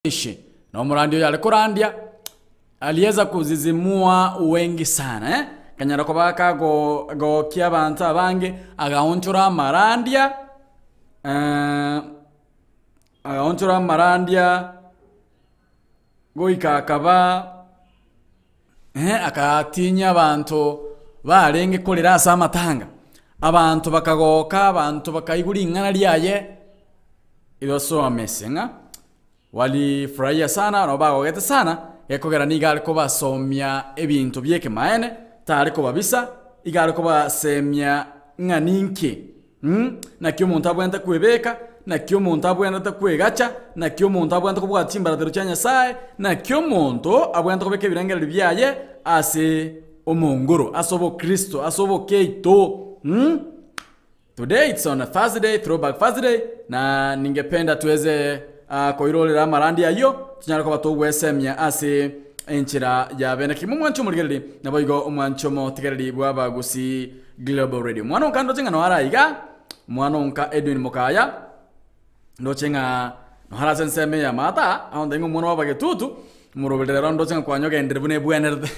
Ishi, na omorandi oyo are korandia, aliweza kuzizimua wengi sana eh? Akanyara koba kagogokia abanto abange, agaonchora amarandia eh, agaonchora amarandia goika akaba eh, akatinyia abanto barenge korera ase amatanga, abanto bakagoka, abanto bakaigwa ring'ana riaye, it was so amazing ng'a. Walifurahia sana, nabo bagogete sana, gekogera nigo are kobasomia ebinto bi'ekemaene, tare kobabisa, igo are kobasemia ng'a ninki, mm, naki omonto abwenerete kwebeka, naki omonto abwenerete kwegacha, naki omonto abwenerete kobwata chimbaratero chia Nyasaye, naki omonto abwenerete kobeka ebirengererio biaye ase omonguru, ase obokristo, ase obokeito, mm. Today it's on a Thursday, throwback Thursday, na ningependa tuweze uh, koirorera amarandi ayio tunyare koba togwesemia ase enchera ya bene kimo omwancho omorigereri naboigo omwancho omotigereri bw'abagusi Global Radio. Mwana onka ndoche ng'a noara iga, mwana onka Edwin Mokaya ndoche ng'a noara ase ensemo ya mata aonde ng'a omwana bw'abagetutu omoroberi rero ndoche ng'a kwanyogendire buna ebwenerete.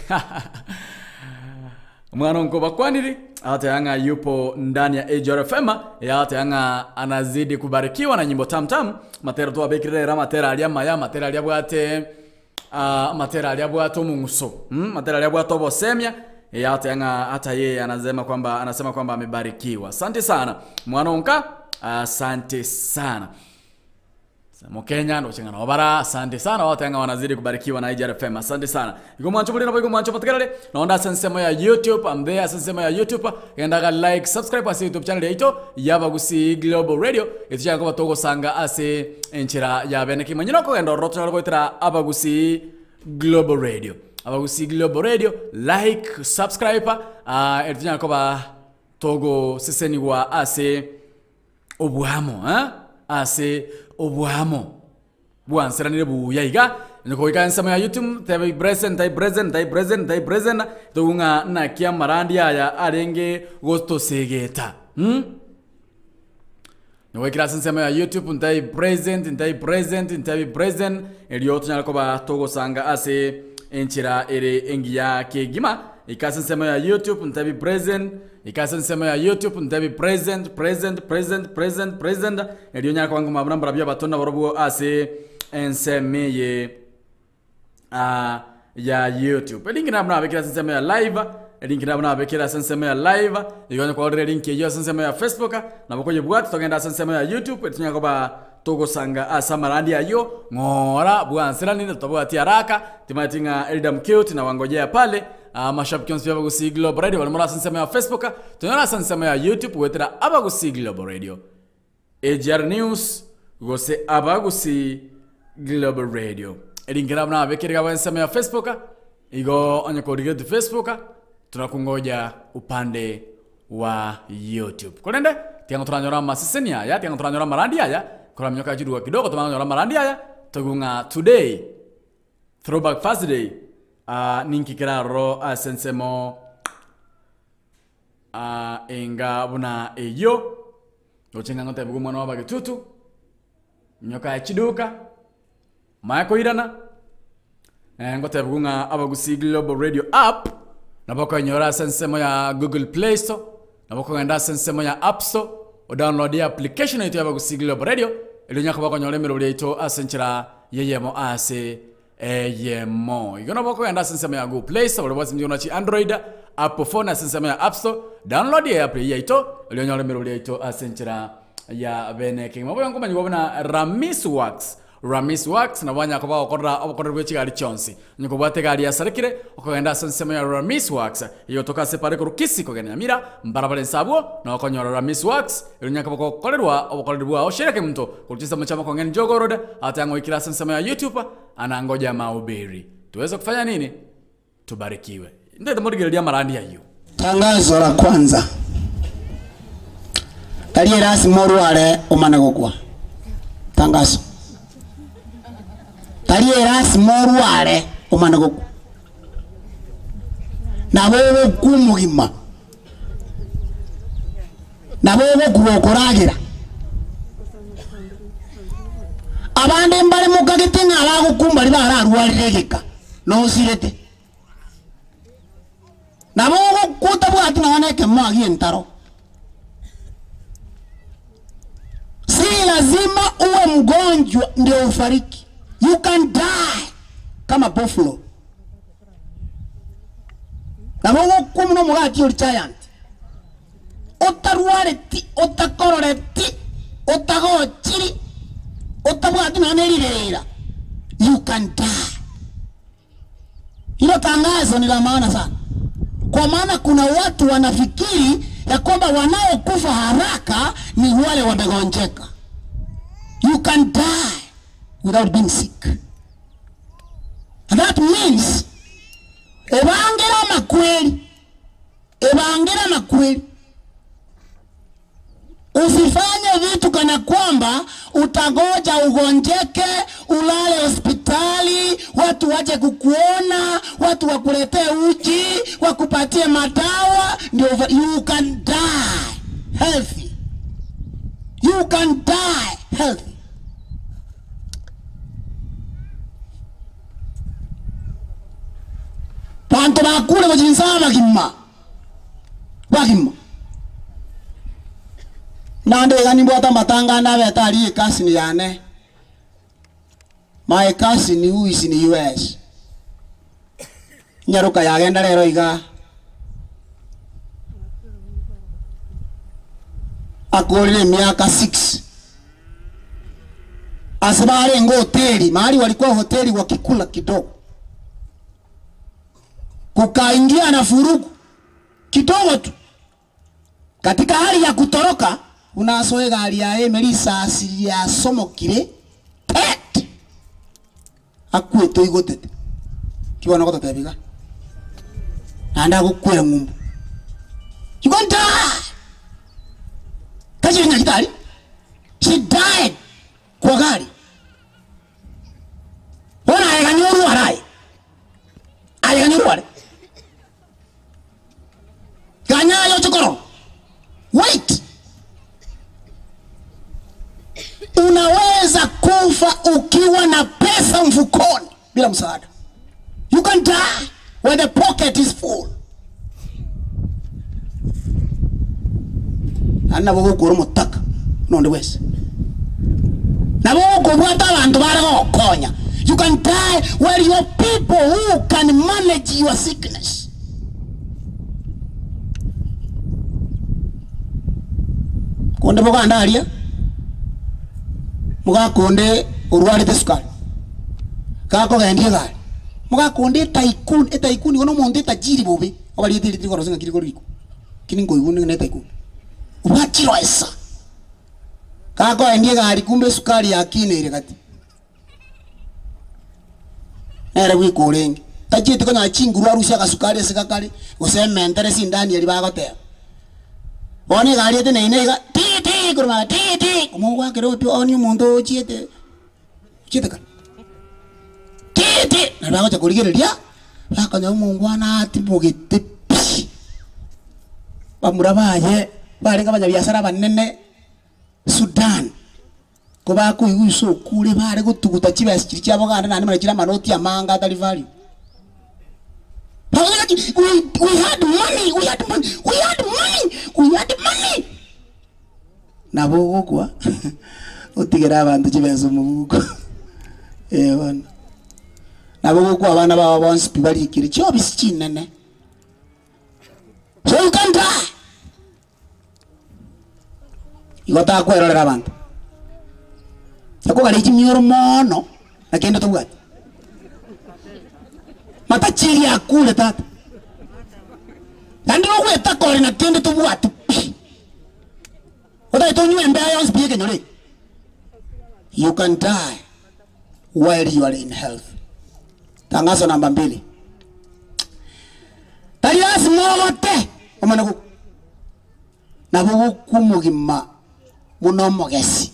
Omwana nkobakwaniri, agateba ng'a yupo ndani ya AGR FM, agateba ng'a anazidi kubarikiwa na nyimbo tamu tamu, amatera twabekire rero amatera aria amaya, amatera aria abwate ah, amatera aria abwate omong'uso, mm, amatera aria abwate obosemia, agateba ng'a hata yeye anasema kwamba anasema kwamba amebarikiwa. Asante sana mwana onka, asante sana. Mokenya ndoche ng'a nabo bara asante sana bagoteba ng'a wanazidi kubarikiwa na AGR FM asante sana. Igo mwancho bori nabo igo mwancho motegerere nonde ase ensemo ya YouTube I'm there ase ensemo ya YouTube genda ga like subscribe ase YouTube channel yaito ya Abagusii Global Radio etuchake koba togosanga ase enchera ya bene kegima. Onye nokogenda ororo tonyare goetera Abagusii Global Radio. Abagusii Global Radio like subscribe ah eri tonyare koba togosesenigwa ase Oboamo, eh, ase oboamo bwanseranire buya iga, onye kogoika ensemo ya YouTube, teba present, tai present, tai present, tai present, toigwe ng'a naki amarandi aya arenge gotosegeta mh. Nogoikera ase ensemo ya YouTube, ntai present, ntai present, ntai present, erio tonyare koba togosanga ase enchera ere engiya kegima, ika ase ensemo ya YouTube, ntabi present. Ika ase ensemo ya YouTube ntebi present, present, present, present, present, erio onyare koba ngoma buna mbarabwo abatoni nabarobwo ase ensemo eye ah, ya YouTube. Elink nabo nabekire ase ensemo ya live, elink nabo nabekire ase ensemo ya live, igo onye kwarorire elink eyio ase ensemo ya Facebook, nabo koyebwati togende ase ensemo ya YouTube, erio tonyare koba togosanga ase amarandi ayio, ng'ora bwanseranire totabwati haraka, timanyeti ng'a Elder Mcute na wangojea pale, Amashabiki onsi b'Abagusii Global Radio bare more ase ensemo ya Facebook, tonyore ase ensemo ya YouTube goetera Abagusii Global Radio, AGR News, gose Abagusii Global Radio. Erinkera abwo nababekire iga ensemo ya Facebook, igo onye korigeretie Facebook, tunakungoja upande wa YouTube. Korende, tiga toranyore amaseseni aya, tiga toranyore amarandi aya, koraminyoka chiduka kidogo tomanye konyora amarandi aya, toigwe ng'a today, Throwback Thursday, ah, ninki kere aroro ase ensemo ah, enga buna eyio, roche ng'a ngotebiwa omwana wa abagetutu, nyoka ya chiduka, maya koirana, eh, ngotebiwa ng'a Abagusii Global Radio app, nabo okoinyora ase ensemo ya Google Play Store, nabo okogenda ase ensemo ya App Store, odownload application yaito ya Abagusii Global Radio, erio onye koba okonyora emeroberi yaito ase enchera y'eyemo ase eyemo. Igo nabo okogenda ase ensemo ya Google Play Store, baria bwase chi Android, Apple phone ase ensemo ya App Store, download eapp eyio yaito, erio onyore emeroberi yaito ase enchera ya bene kegima. Boigo nkomanyigwa buna Ramis Works. Ramis Works nabo banyara koba bagokorera obokoreri bwe chigari chionsi. Onye kobwate egari yasarekire, okogenda ase ensemo ya Ramis Works, eyotoka ase epara ekorwa Kisii kogenda Nyamira, mbarabare inse abwo, nabo okonyora Ramis Works, erio onyare koba kogokorerwa obokoreri bwao Shereka Emunto korwa chinsemo chia Makong'eni Jogoo Road, ase ang'oikire ase ensemo ya YouTube, anangoja mahubiri. Tuweze kufanya nini? Tubarikiwe. Intagete morigererie amarandi ayio. Tangazo la kwanza, Tari erasima orware omane gokwa. Tangazo. Tari erasima orware omane gokwa. Nabo ogokwa omogima. Nabo ogokwa gokoragera. Abande mbare mokagete ng'a. Kwarwarire egeka, nosirete. Nabo ogokwa otabwati nonya na ekemoa gi'entaro. Si lazima uwe mgonjwa ndio ufariki. You can die kama buffalo. Nabo ogokwa buna omogati oria giant. Otarwareti, otakororeti, otagochiri, otabwati nonya ne riberera. You can die. Hilo tangazo ni la maana sana, kwa maana kuna watu wanafikiri ya kwamba wanaokufa haraka ni wale wamegonjeka. You can die without being sick. And that means ebangera amakweri, ebangera amakweri. Usifanye vitu kana kwamba utagoja ugonjeke, ulale hospitali, watu waje kukuona, watu wakuletee uji, wakupatie madawa, ndio you can die healthy. You can die healthy. Bantu bakure bachinsaa bagima. Bagima. Naende iga nimbwate amatanga ande abete aria ecousin yane. My cousin who is in US. Nyaroka yagenda rero iga. Akorire emiaka 6. Ase barenge hoteli, mahali walikuwa hoteli wakikula kidogo. Kukaingia na furugu kidogo tu. Katika hali ya kutoroka unasoe gari ya emerisasi riasomokire pet akwete igotete kibona gototebiga naende agokwera ng'umbu. You gonna die. Kachi nyagitari. She died kwa gari. Ona ayeganyoru arai. Ayeganyoru are. Ganyayo chokoro. Wait. Unaweza kufa ukiwa na pesa mfukoni bila msaada. You can die when the pocket is full. Nabo gokora omotaka nonde bwese. Nabo gokobwata abanto bare gokonya. You can die where your people who can manage your sickness. Konde boganda aria mugakonde orwarete sukari gakogendia egari mugakonde etaikun etaikun igo na omonto etajiri bobe obariete eriti rigoro ase ng'aki rigoro riko kini nkoigwa nigo na etaikun obwachiroesa gakoendia egari kumbe esukari yakineire gati nere bweka orenge tachieti konyora chinguru arusie agasukari ase gakare gose ementere sindani eria bagoteba. Bono egari eteneine iga ti ti korwa magega ti ti omogwakera otwe onye omonto ochiete ochiete kare ti ti nari bagocha korigereria bakonyora omongwana atimogete pi. Bamura baye barenge abanyabiasara abanene Sudan ko bakoigwa ase okure bare gotuguta chibesa chiria chiabo gande naende muna chire amanoti amange atari value. We, we had money, we had money, we had money, we had money. Nabo ogokwa otigere abanto chibesa omobuko. Eh bono. Nabo ogokwa abana bao bonsi pi barikire chiofisi chinene. So you can die. Igo takwerorera abanto. Ekogara chimioro mono na kende tobwati. Matachiri akure tata. Naende nogweta kore na kende tobwati pi. Otagete onywe embea yonsi pi ekenyoro eke. You can die while you are in health. Tangazo namba mbili. Tari lasima ogote omanye gokwa. Nabo gokwa omogima buna omogesi.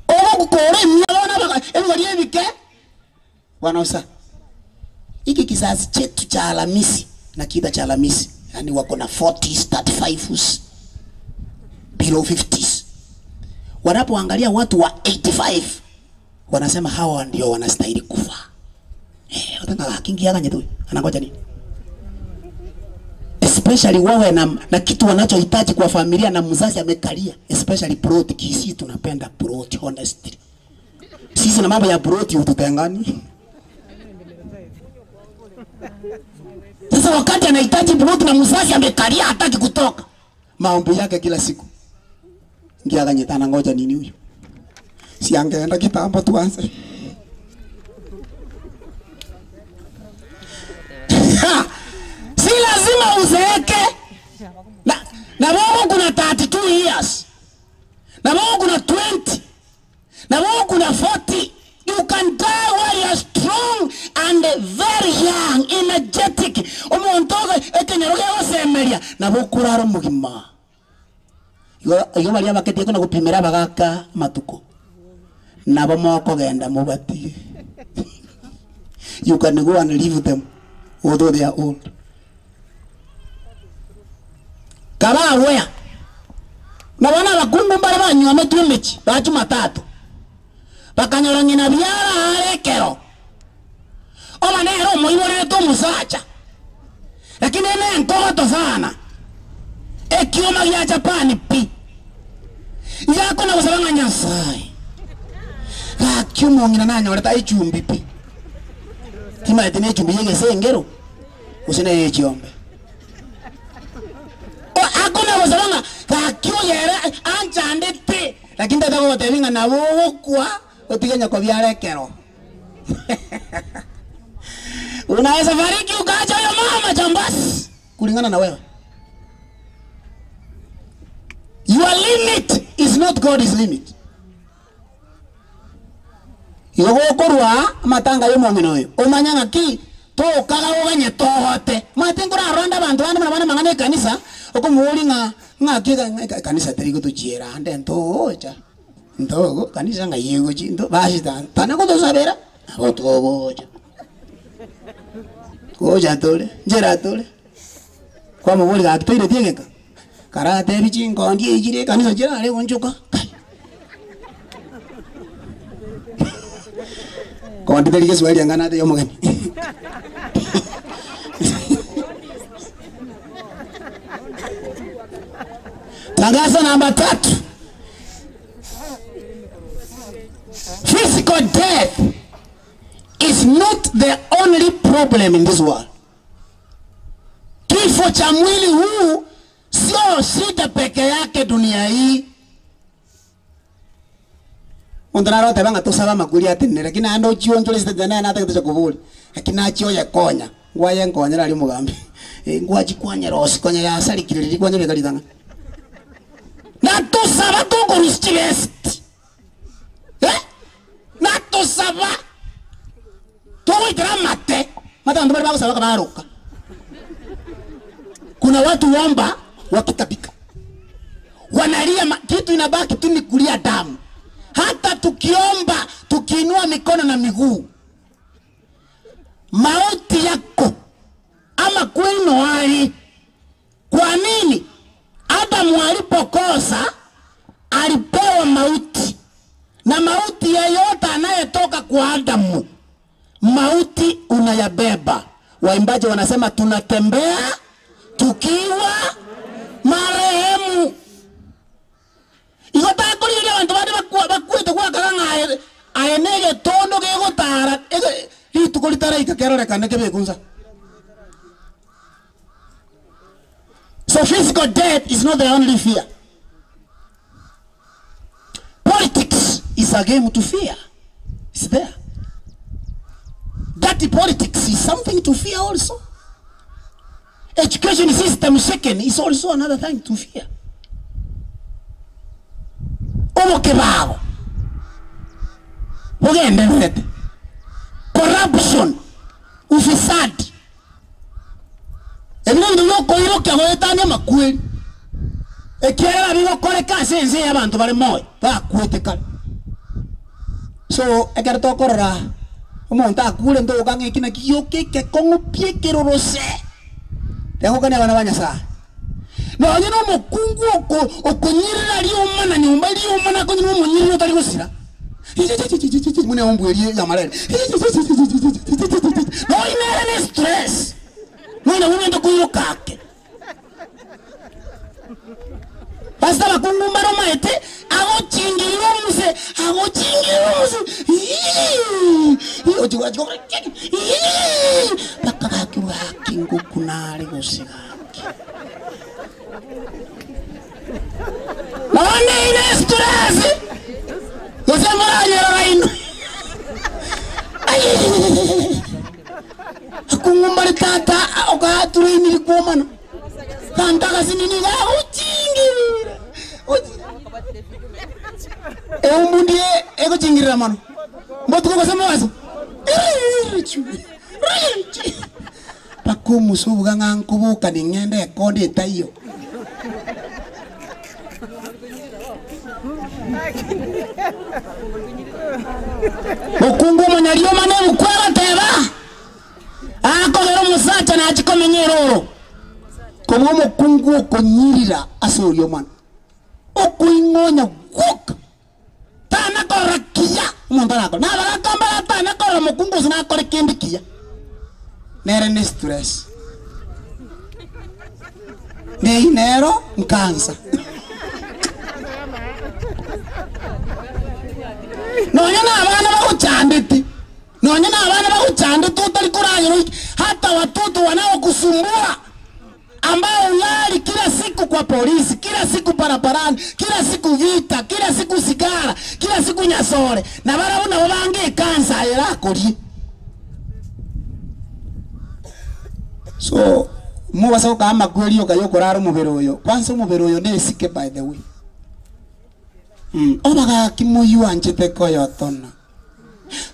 Ogokora emiya bono abaga ebigori ebike. Bwana usa. Hiki kizazi chetu cha Alhamisi na kita cha Alhamisi, yani wako na 40s, 35s, below 50s. Wanapoangalia watu wa 85 Wanasema hawa ndio wanastahili kufa. Eh, otanga gaki ngiaganyete oyo, anangoja nini? Especially wewe na, na kitu wanachohitaji kwa familia na mzazi amekalia, especially plot. Kisii tunapenda plot honestly. Sisi na mambo ya plot hututengani. Sasa wakati anahitaji plot na mzazi amekalia hataki kutoka, maombi yake kila siku ngiaganyete, anangoja nini huyu? Si angeenda kitambo tuanze. Ha! si lazima uzeeke na, na wewe kuna 32 years na wewe kuna 20 na wewe kuna 40 you can die while you are strong and very young energetic omonto ekenyero gegosemeria nabo okorara omogima igo igo baria abaketie kona gopimera abagaka amatuko nabo mokogenda mobatige you can go and leave them although they are old kaba aware na bona abakungu mbare banywometwe emechi ba Jumatatu bakanyora ng'ina biara are ekero oba nere omoiborerete omosacha lakini ene enkogoto sana ekioma gia Japan pi igakona gosaba ng'a Nyasaye gaki omong'ina nanyorete echumbi pi timaete na echumbi ya egesengero gose na echiombe akona gosaba ng'a gaki oyere anchandete lakini tata gogotebia ng'a nabo ogokwa otige nyoko biara ekero unaweza fariki ukaacha huyo mama jambasi kulingana na wewe your limit is not God's limit igo gokorwa amatanga ya omong'ina oyo omanya ng'aki tokaga oganye togote omanyete nkorarwande abanto bande buna bane mang'ana ekanisa okomobori ng'a ng'aki eka ekanisa teri gotochiera ande ntogocha ntogo kanisa ng'ai egochi nto basi tana gotosabera nabo togocha gocha tore nchera tore kwamobori gaki toireti egeka karatebi chinkondi echire ekanisa chirare gonchoka kai. Kondi teri Kiswahili ang'ana ate omogeni. Tangazo namba tatu. Physical death is not the only problem in this world. Kifo cha mwili huu sio shida peke yake dunia hii. Omonto nare oteba ng'a tosabe amakweri atenene, lakini naende ochionchore estate naye natagete gocha koboria, lakini nachia oyekonya, ngwaye nkonyera aria omogambi, eh, ngwachikwanyera osi konya yasarikire riria kwanyebeka ritang'ani. Natosaba tokorusia chibesiti, eh, natosaba togoitera amate, amate abanto baria bagosaba bakabaroka. Kuna watu huomba wakitabika, wanalia ma, kitu inabaki tu ni kulia damu. Hata tukiomba tukiinua mikono na miguu, mauti yako ama kwenu hai. Kwa nini? Adamu alipokosa alipewa mauti, na mauti yeyote anayetoka kwa Adamu, mauti unayabeba. Waimbaji wanasema tunatembea tukiwa marehemu. Igo takorigeria abanto bande bakwa bakwete gwakara ng'a aye aye na egetondo gegotara ege rituko ritaraika kerorekane kebekwe nsa. So physical death is not the only fear. Politics is a game to fear. It's there. Dirty politics is something to fear also. Education system shaken is also another thing to fear. Obokebago bogendererete, corruption, ufisadi, ebi nebinto biokoirokia goetania amakweri, ekiagera bigokoreka ase ense eye abanto bare moyo bakwete kare. So ekero tokorora omonto akure ntogoka ng'a eki naki gioka ekekong'u pi ekerorose, tegokania abana ba Nyasaye. Nonye nomokungu oko okonyirera rioma na nyomba rioma nakonyirera omonyiriri otari gosira. Buna eumbu eria y'amarere. Nonye nere ne stress. Nonye nabwo obwenerete koiroka ake. Ase abakungu mbare omaete, agochingirire omuse, agochingirire omuse, ii, ochi gochi gokora chiki, ii, mpaka gaki gaki ngokuna are gose gaki. Bono ine stress, gose moranyerora inwe. Ayiiyiiyi. Akungu mbare tata ogatureiniri kwomana. Ganta agasinini iga agochingirire. Eumbu ndie egochingirira mono. Mbotuko gose mogaso. Mpaka omusa obuga ng'a nkoboka ning'ende ekonde etaiyo. Mokungu omonyarioma nebuku agoteba, Akogera omosacha nachie komenya eroro, kobua omokungu okonyirira ase oria omwana, okoing'onya gwoka, tana korora kiya omonto arakore. Nabagaka mbare tana korora omokungu gose nakore kende kiya, nere ne stress. Neyio nero nkansa. Nonya nabana bagochandete. Nonya nabana bagochandete otari koragera oike, hata watoto wanaokusumbua ambao ulali kila siku kwa polisi, kila siku barabarani, kila siku vita, kila siku sigara, kila siku nyasore, nabarabwo nabo bange ekansa aye erakorie. So, mobasa gokaa amakweri yoka yokorara omobere oyo, kwanza omobere oyo nesike by the way. Oba gaki moyio anchete koyotona.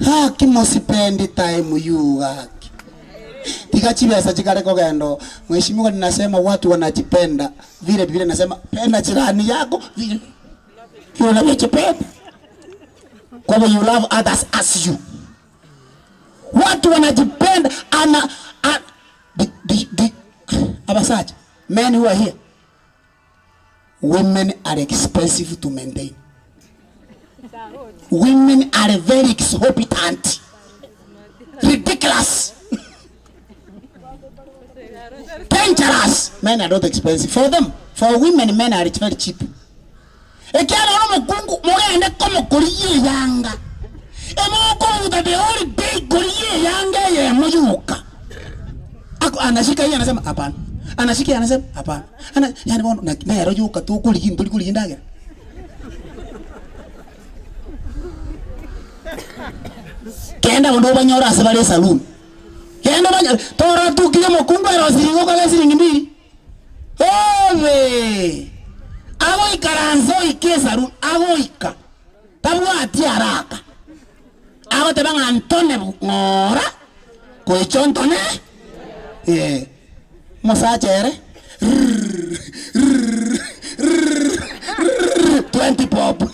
Gaki mosipendi time you gaki. Tiga chibesa chikare kogenda oo. Mheshimiwa ninasema watu wanajipenda vile Biblia inasema penda jirani yako vile vile unavyojipenda. Kwa hivyo you love others as you. Watu wanajipenda ana a, di, di, di, abasacha men who are here Women are expensive to maintain. Women are very exorbitant. Ridiculous. Dangerous. Men are not expensive. For them, for women, men are very cheap. Ekiagera bono omokungu mogende komokorigia eyanga, emokobuta the whole day korigia eyanga eyemo yoka. Ako anashika hii anasema hapana, anashika hii anasema hapana. Ana yaani bono naki nero yoka tokorigia ntori korigia endagera. Kenda onde obanyore ase bare esaloon, kenda obanyore toratukirie omokungu erosirie igo okore esiringi mbiri, obe! Agoikaransa oike esaloon, agoika tabwati haraka. Agoteba ng'a ntone ng'ora goicha ontone eh. Omosacha ere rrrr rrrr rrrr rrrr 20 bob.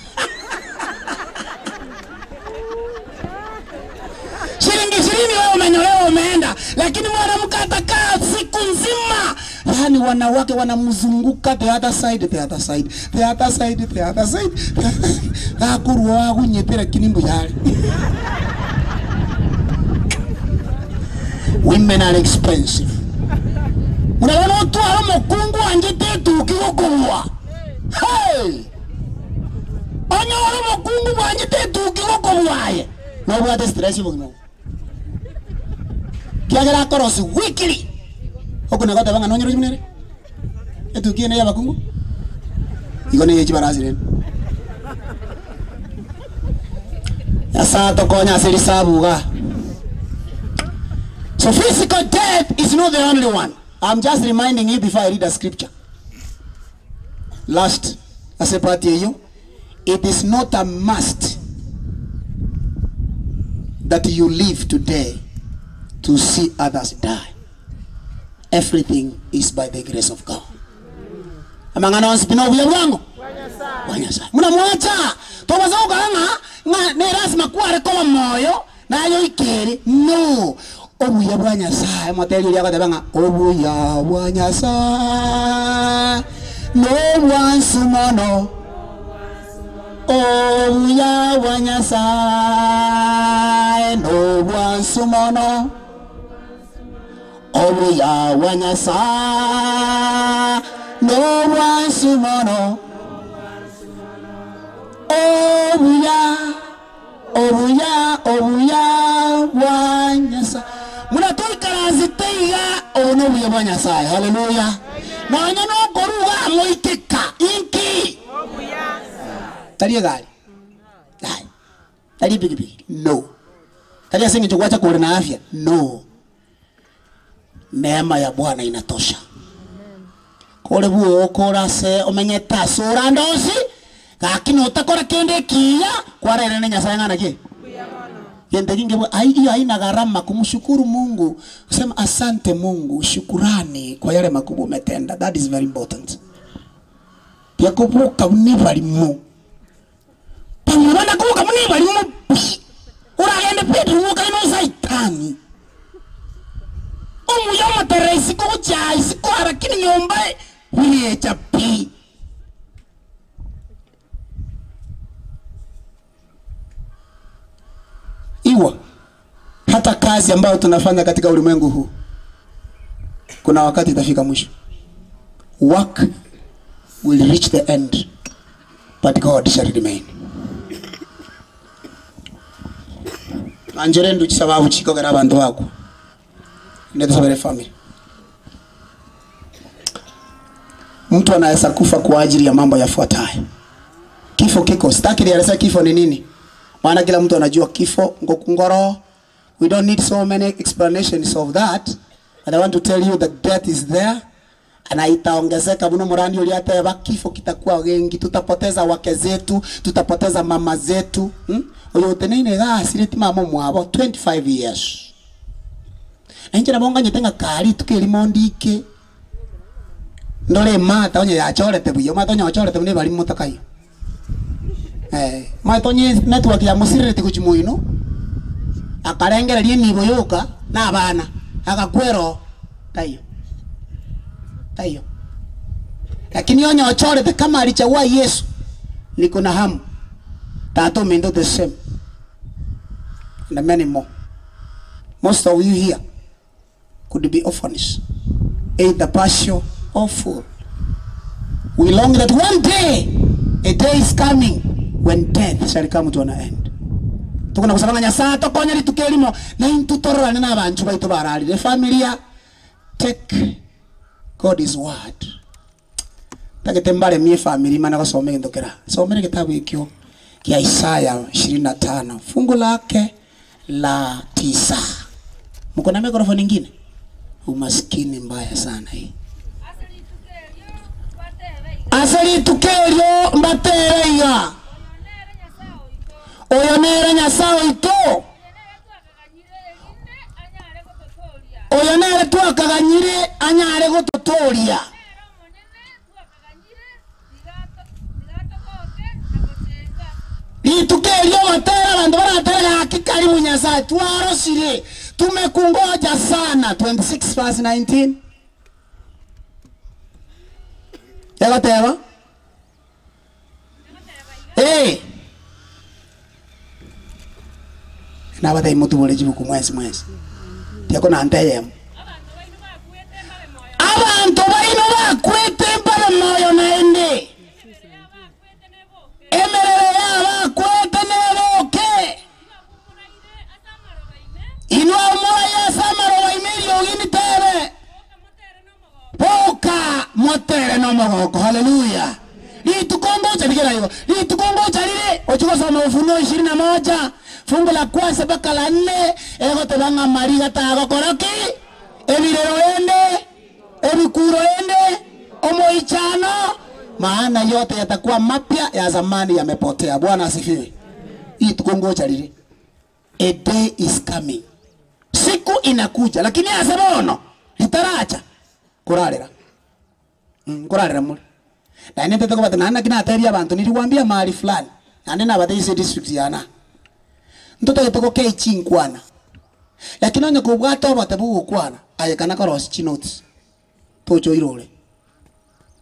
Shilingi ishirini wewe umenyolewa umeenda, lakini mwanamke atakaa siku nzima. Yaani wanawake wanamzunguka the other side, the other side, the other side, the other side. Gakorwa agunyete lakini mbuya are. Women are expensive. Buna bono otware omokungu oanchete etuki gokobua. Hey! Onyore omokungu bwanchete etuki gokobua aye, nobwate stress obogima obo. Kiagera akorosi weekly. Oko nigo goteba ng'a nonyore buna ere etuki eye neyabakungu, igo neye chibarasi rende. Nyasae atokonye ase risabu igaa. So physical death is not the only one. I'm just reminding you before I read a scripture. Last, ase part eyio, it is not a must that you live today to see others die. Everything is by the grace of God. Amang'ana onsi pi nobuya bwango bwa Nyasaye. Buna mwacha tobasa gokora ng'a ng'a ne lasima kware koba moyo naye oikere no. Obuya bwa Nyasaye motebie oria agoteba ng'a obuya bwa Nyasaye nobwansu mono. Obuya bwa Nyasae nobwansu mono, Obuya bwa Nyasae nobwansu mono, Obuya, obuya, obuya bwa Nyasae. Buna toikaransete iga, obo nobuya bwa Nyasae. Haleluya! Nonya nokoruga amoikeka, inki? Tari egari, yaya, tari epikipiki, no. Tari ase eng'encho gwacha kore na afya, no. Neema ya Bwana inatosha. Kore bwoka ore ase omenyete ase ore ande onsi, gaki notakora kende ekiya, kwarerire na Nyasaye ng'a naki? Gento eki nkebwa ai hiyo haina gharama kumshukuru Mungu, kusema asante Mungu, shukurani kwa yale makubwa umetenda, that is very important. Tiakoboka buna ebarimo. Bamura nakoboka buna ebarimo pi. Oragende bedroom okare no saitani. Omuya omoterere isiko gochia aa isiko aa lakini nyomba birecha pi. Igwa, hata kazi ambayo tunafanya katika ulimwengu huu kuna wakati itafika mwisho. Work will reach the end but God shall remain. Nanchere nduchi sababu chikogera abanto bakwa inde tusabere family. Mtu anaweza kufa kwa ajili ya mambo yafuatayo. Kifo kiko, sitaki nielezee kifo ni nini, maana kila mtu anajua kifo ngokungoro. We don't need so many explanations of that, but I want to tell you that death is there na itaongezeka muno murandi uria ateba kifo kitakuwa gengi, tutapoteza wake zetu, tutapoteza mama zetu hmm? Oyo oteneine iga asireti mama omwabo 25 years na inche nabo nganyete ng'a kaa rituko erimo ndike ndore emata onye yachorete buya, omanyete onye ochorete buna ebari motakayo eh, omanyete onye network yamosirereti gochia moino, akarengereria enibo yoka na abana, agakwera oo, taiyo taiyo. Lakini onye ochorete kama alichagua Yesu, niko na hamu tata ominto the same and many more. Most of you here could be orphans, either partial or full. We long that one day, a day is coming when death shall come to an end. Tokona gosaba ng'a Nyasaye atokonye rituko erimo, na intwe tororane na abanchwa baito bararire. Familia, take God his word. Ntagete mbaremie efamiri mane gosoma egento kera. Somera egetabu ekio kia Isaya ishirini na tano fungu lake la tisa. Mko na microphone ingine? Umaskini mbaya sana hii. Ase rituko erio mbatere iga, Oyo nere Nyasae oito, Oyo nere twakaganyire anyare gototooria. Rituko erio ogoteera abanto baratere gaki karibu Nyasae, twarosire, tumekungoja sana. 26 verse 19 egoteba Ee, nabatebie motubore chibuku mwensi mwensi, tiakonanta eyemo. Abanto baino bakwete mbabe moyo naende, emerero y'abakwete neboke. Inwe amoraie ase amaroba ime eriogi nditebe. Boka motere nomogoko. Haleluya! Rituko ngocha rigera igo, rituko ngocha rire, ochie gosoma Ufunuo ishirini na moja fungu la kwanza mpaka la nne, egoteba ng'a amariga tagokora ki? Ebirero rende, ebikuro rende, omoichano, maana yote yatakuwa mapya, ya zamani yamepotea. Bwana asifiwe. Rituko ngocha rire, a day is coming. Siku inakuja, lakini ase bono ritaracha korarera nkorarera more. Naende ntete kobata naende naki natebirie abanto niliwaambia mahali fulani, naende nabatebirie ase edistrict ya na ntotagete gokei chinkwana, lakini onye kobwate obote bogokwana aye kana korosia chinotes tocha oirore,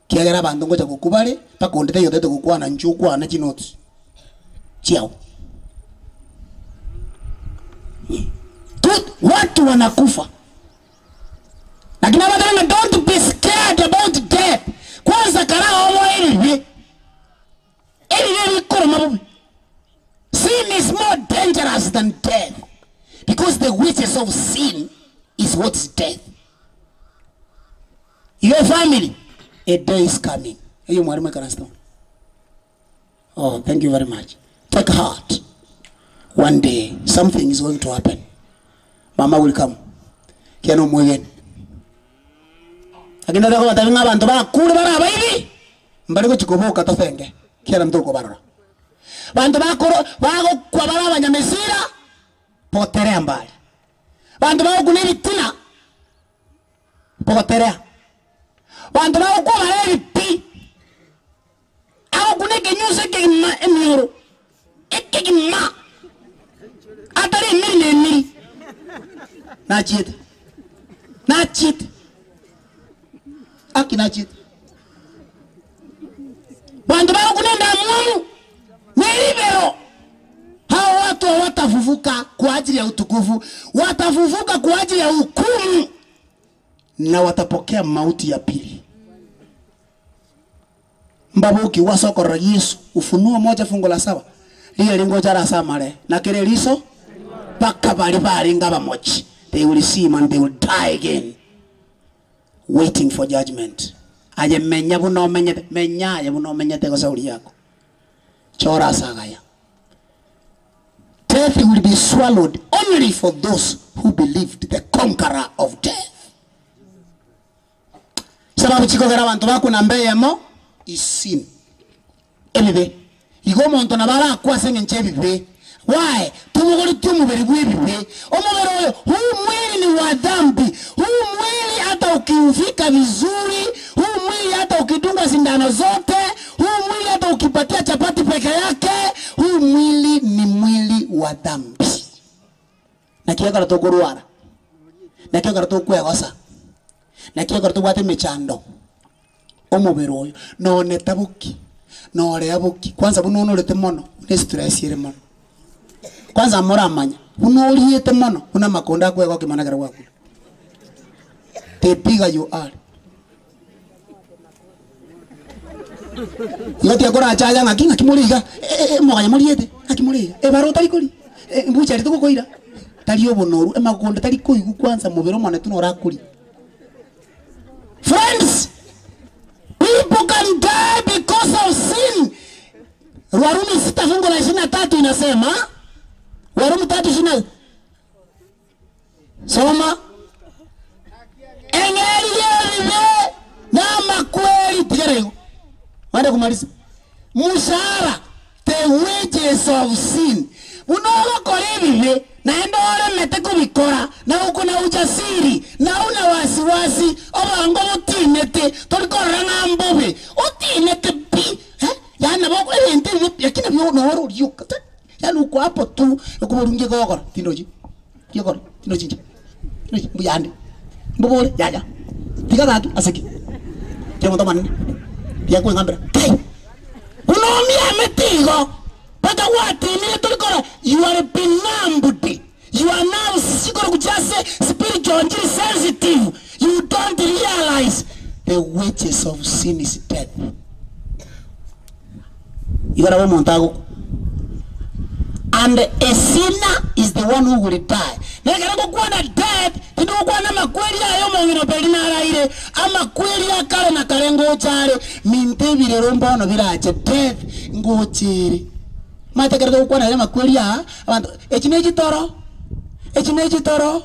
kiagera abanto ngocha gokwa bare mpaka onde taiyo otagete gokwana inche okwane chinotes. Chiao. Tu, watu wanakufa. Lakini abatebe ng'a don't be scared about death. Kwanza kara oboe ebibe. Ebibe bikoroma bobe. Sin is more dangerous than death because the wages of sin is what is death. Your family, a day is coming. Eyo mwalimu ekaransete bono. Oh, thank you very much. Take heart. One day something is going to happen. Mama will come. Kiana omwegeni. Lakini ndare kobatebia ng'a abanto bakure bare abaibi, mbare gochia koboka tosenge, kiana ntokobarora. Banto bakoro bagokwa bare abanyamesira, poterea mbare. Banto bagokuna ebitina, poterea. Banto bagokwa bare ebipi, agokuna ekenyuso ekegima emioro, ekegima, atari emiri na emiri. Nachiete, nachiete, aki nachiete. Banto bagokuna endamwamu na eribero, hao watu hawatafufuka kwa ajili ya utukufu, watafufuka kwa ajili ya hukumu na watapokea mauti ya pili. Mbabuki wasokorora Yesu, Ufunuo moja fungu la saba riria ringocha rasamare na kere riso mpaka bari baringa abamochi, they will see him and they will die again waiting for judgment. Aye menya buna omenyete, menya aye buna omenyete gose ori yako chora asagaya. Death will be swallowed only for those who believed the conqueror of death. Sababu chikogera abanto bakwe namba eyemo is sin, ebibe. Igo omonto nabo arakwe ase eng'encho y'ebibe. Why? Tobogoretie omobere bw'ebibe. Omobere oyo, huu mwili ni wa dhambi. Huu mwili hata ukiuvika vizuri, huu mwili hata ukidungwa sindano zote, huu mwili hata ukipatia chapati peke yake, huu mwili ni mwili wa dhambi. Naki ekero tokorwara, naki ekero tokwegosa, naki ekero tobwate emechando, omobere oyo nonye taboki, norea boki, kwanza buna onorete mono, buna estress ere mono. Kwanza moramanya, buna oriete mono, buna amakonda akwegokia mono ekero gwakure. The bigger you are. Igo tiakorachaaya ng'aki ng'aki more iga, eh moriete, ng'aki more iga, ebara otari koria, mbuchari togokoira, tari obonoru, emakonda tari koigwa kwanza mobere omonene norakoria. Friends, people can die because of sin. Warumi sita fungu la 23 inasema, Warumi tatu ishirini na soma eng'eri y'ebibe namakweri tigera igo mande kumaliza mushahara the wages of sin buna ogokora ebibe naende oremete kobikora na okona ujasiri na una wasiwasi oborongo botinete tori korora ng'a mbobe otinete pi eh? Yaani nabo ebinto ebibe lakini nabio noro orioka yaani uko hapo tu okoborungia gogokora tindochi Giokora, tinochi inche, tinochi, mbuyande, mbobore, yaya, tiga gaki ase ki? Kera omonto omonene, tiga kweng'ambera, kai! Buna omiamete igo, mpaka gwatinire tori korora, you are benumbed, you are now chikoro chiase spiritual chiri sensitive, you don't realize the wages of sin is death. Igo nabo omonto agokwa. And a sinner is the one who will die. Na ekero ngokwana death, tindi gokwana amakweri aya omong'ina Peri naraire, amakweri a kare na kare ngocha are, minto ebirero mbono birache, death ngocha ere. Omanyete ekero togokwana ere amakweri aa, abanto, echi ne chitoro, echi ne chitoro,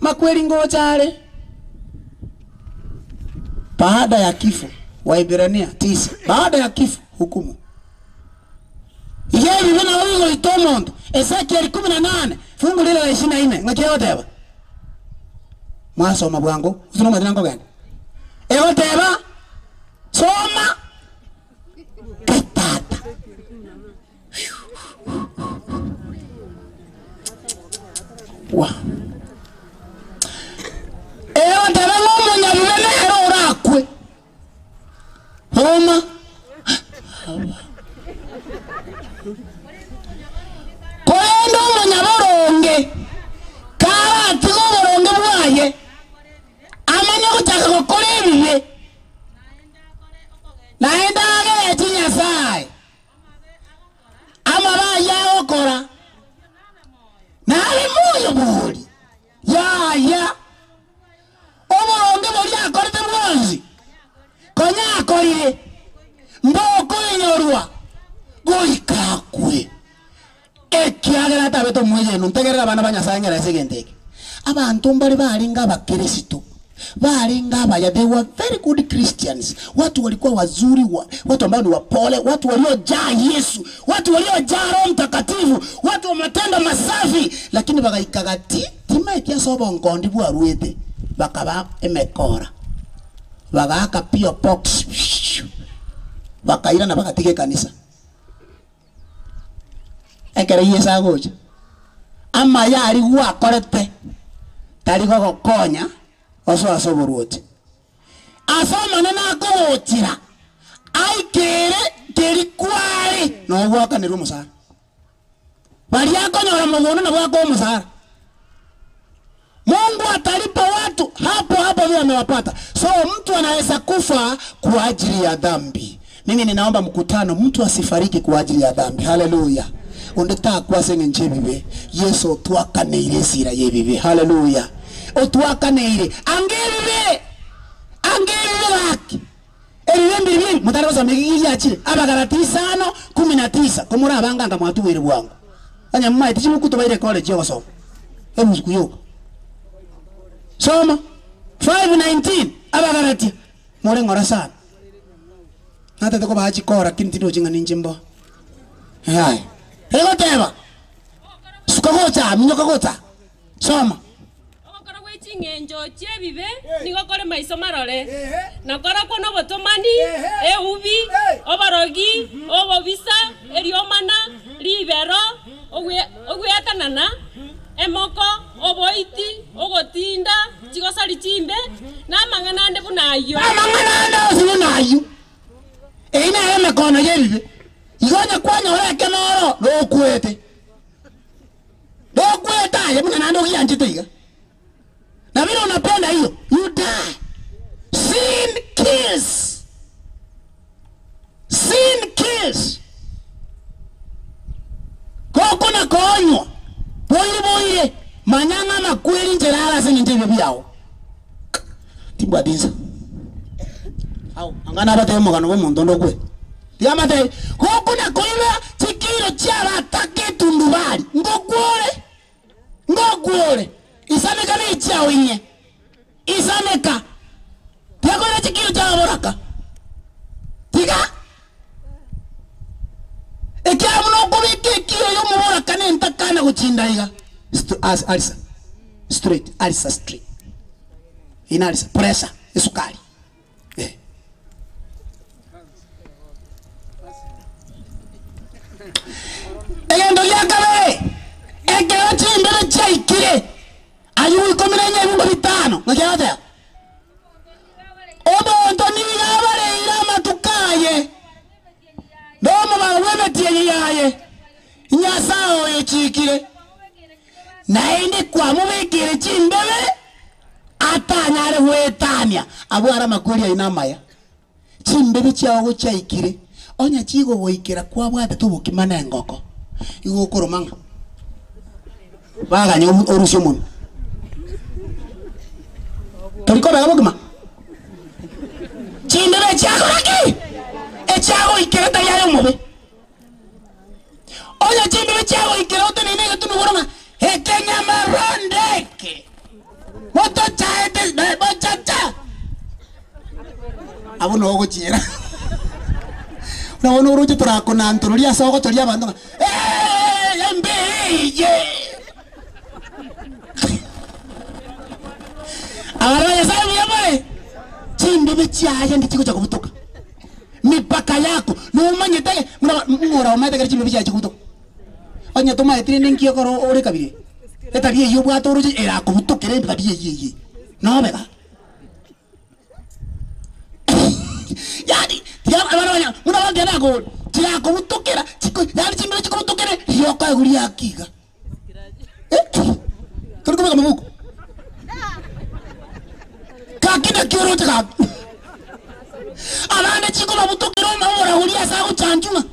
makweri ngocha are. Baada ya kifo, Waebrania tisa, baada ya kifo, hukumu. Iga ebibe nabo bigoita omonto. Ezekieli kumi na nane, fungu rire la ishirini na ine, ng'aki egoteba? Mwasoma bwango, gose nomanyete nankogenda? Egoteba, soma getata. Wa. Egoteba ng'a omonyabibe nere orakwe. Soma. abete omwegenu, ntegerere abana ba Nyasae ng'ere ase egento eke. Abanto mbare barenge abakeresito, barenge abaya, they were very good Christians, watu walikuwa wazuri, wa, watu ambao ni wapole, watu waliojaa Yesu, watu waliojaa Roho Mtakatifu, watu wa matendo masafi, lakini bagaika gati, timaeti ase obonkondi bwaruete, bakaba emekora, bagaaka P.O. Box, bakairana bagatiga ekanisa. Ekero Yeso agocha, amaya aria gwakorete tari gogokonya osoe ase oboruoti. Ase Omonene akogochera, aikere keri kware nogwakanerwa omosara. Baria akonyora mogondo nabwo akoa omosara. Mungu atalipa watu hapo hapo vile amewapata. So mtu anaweza kufa kwa ajili ya dhambi. Mimi ninaomba mkutano, mtu asifariki kwa ajili ya dhambi. Haleluya. Onde takwa ase eng'encho ebibe. Yeso otwakaneire esira y'ebibe. Haleluya. Otwakaneire. Anga ebibe. Anga ebibe gaki. Ebibe mbiri biri motare gosoma eki giachire. Abagalati isano kumi na tisa. Komorabanga anga mwatubeire bwango. Onye momaete chibuku tobaire college ogosoma. Ebuku yoka. Soma 5:19 Abagalatia more ng'ora sana. Natete kobaa chikora lakini tindochi ng'a ninche mbo. Yaya. Egoteba suka gocha aa, minyoka gocha aa. Soma. Ogokora gwe ching'encho chi'ebibe nigo kore maiso marore, na korokwo nobotomani, eubi, oborogi, obobisa, eriomana, ribero, ogweatanana, emoko, oboiti, ogotinda, chigosori chimbe, na amang'ana ande buna ayio. Amang'ana ande onsi buna ayio. Eyio nero emekono y'ebibe. Igo onye kwanyora ekenoro, nokwete. Nokwete aye buna naende ogianchete iga. Na vile unapenda hiyo, you die. Sin kills. Sin kills. Gokona koonywa, boire boire, manya ng'a amakweri nchera are ase engencho y'ebibe biao. Timbwati insa. Au, anga nabatebie omogano bw'omonto onde okwe. Tiga mbatebie, gokona koiba chikiro chi'abataka etundubari, ngokwore, ngokwore, isaneka nechiao inye, isaneka, tiga koira chikiro chi'ababoraka, tiga. Ekiagera buna okobeka ekiro y'omoboraka nentakana gochinda iga, St- as- alisa, straight, alisa straight. Ina alisa, pressure, esukari. Eh. Egento gia kabere, ekero chimbebe chiaikire, ayio ikomi na inye ebinto bitano, naki agoteba? Omonto nigo abareire amatuko aye, na omobaro bw'emetienyi yaye, Nyasae oyochiikire, naende kwamobekeire chimbebe atanyare goetania abwo are amakweri aino amaya. Chimbibe chiao gochiaikire, onye chigogoikera kwabwatete obokima na engoko, igo okoroma ng'a baganya orusie omonwa. Tori kobega bokima? Chimbibe echiakora ki? Echiagoikera tari aye omobe. Onye chimbibe chiagoikera oteneine egetunwa igoro ng'a ekenyamaronda eke motochaete mochacha, abwo noo ogochiera. Buna bono oroche torakonantororia ase ogotoria abanto ng'a eeh embe eye. Abana ba Nyasaye mbuya more? Chimbibe chiaye ndichigocha kobutoka. Mipaka yako nomanyete buna ng'o oraomanyete ekero chimbibe chiaye chikobutoka? Onye tomaeti rende nki ekero ore kabira eye? Etabia eyio obwate oroche erakobutokere etabia eyio eyio eyio nobe ga. Yaani tiga abana banya buna bono tiga nakoboria, chirakobutokera chiko yaani chimbibe chikobutokere rioka igoro riake iga. Tori kobeka mabuku? Gaki naki oroche gaki? Abande chikobabutokera omoragoria ase agochanchwa ng'a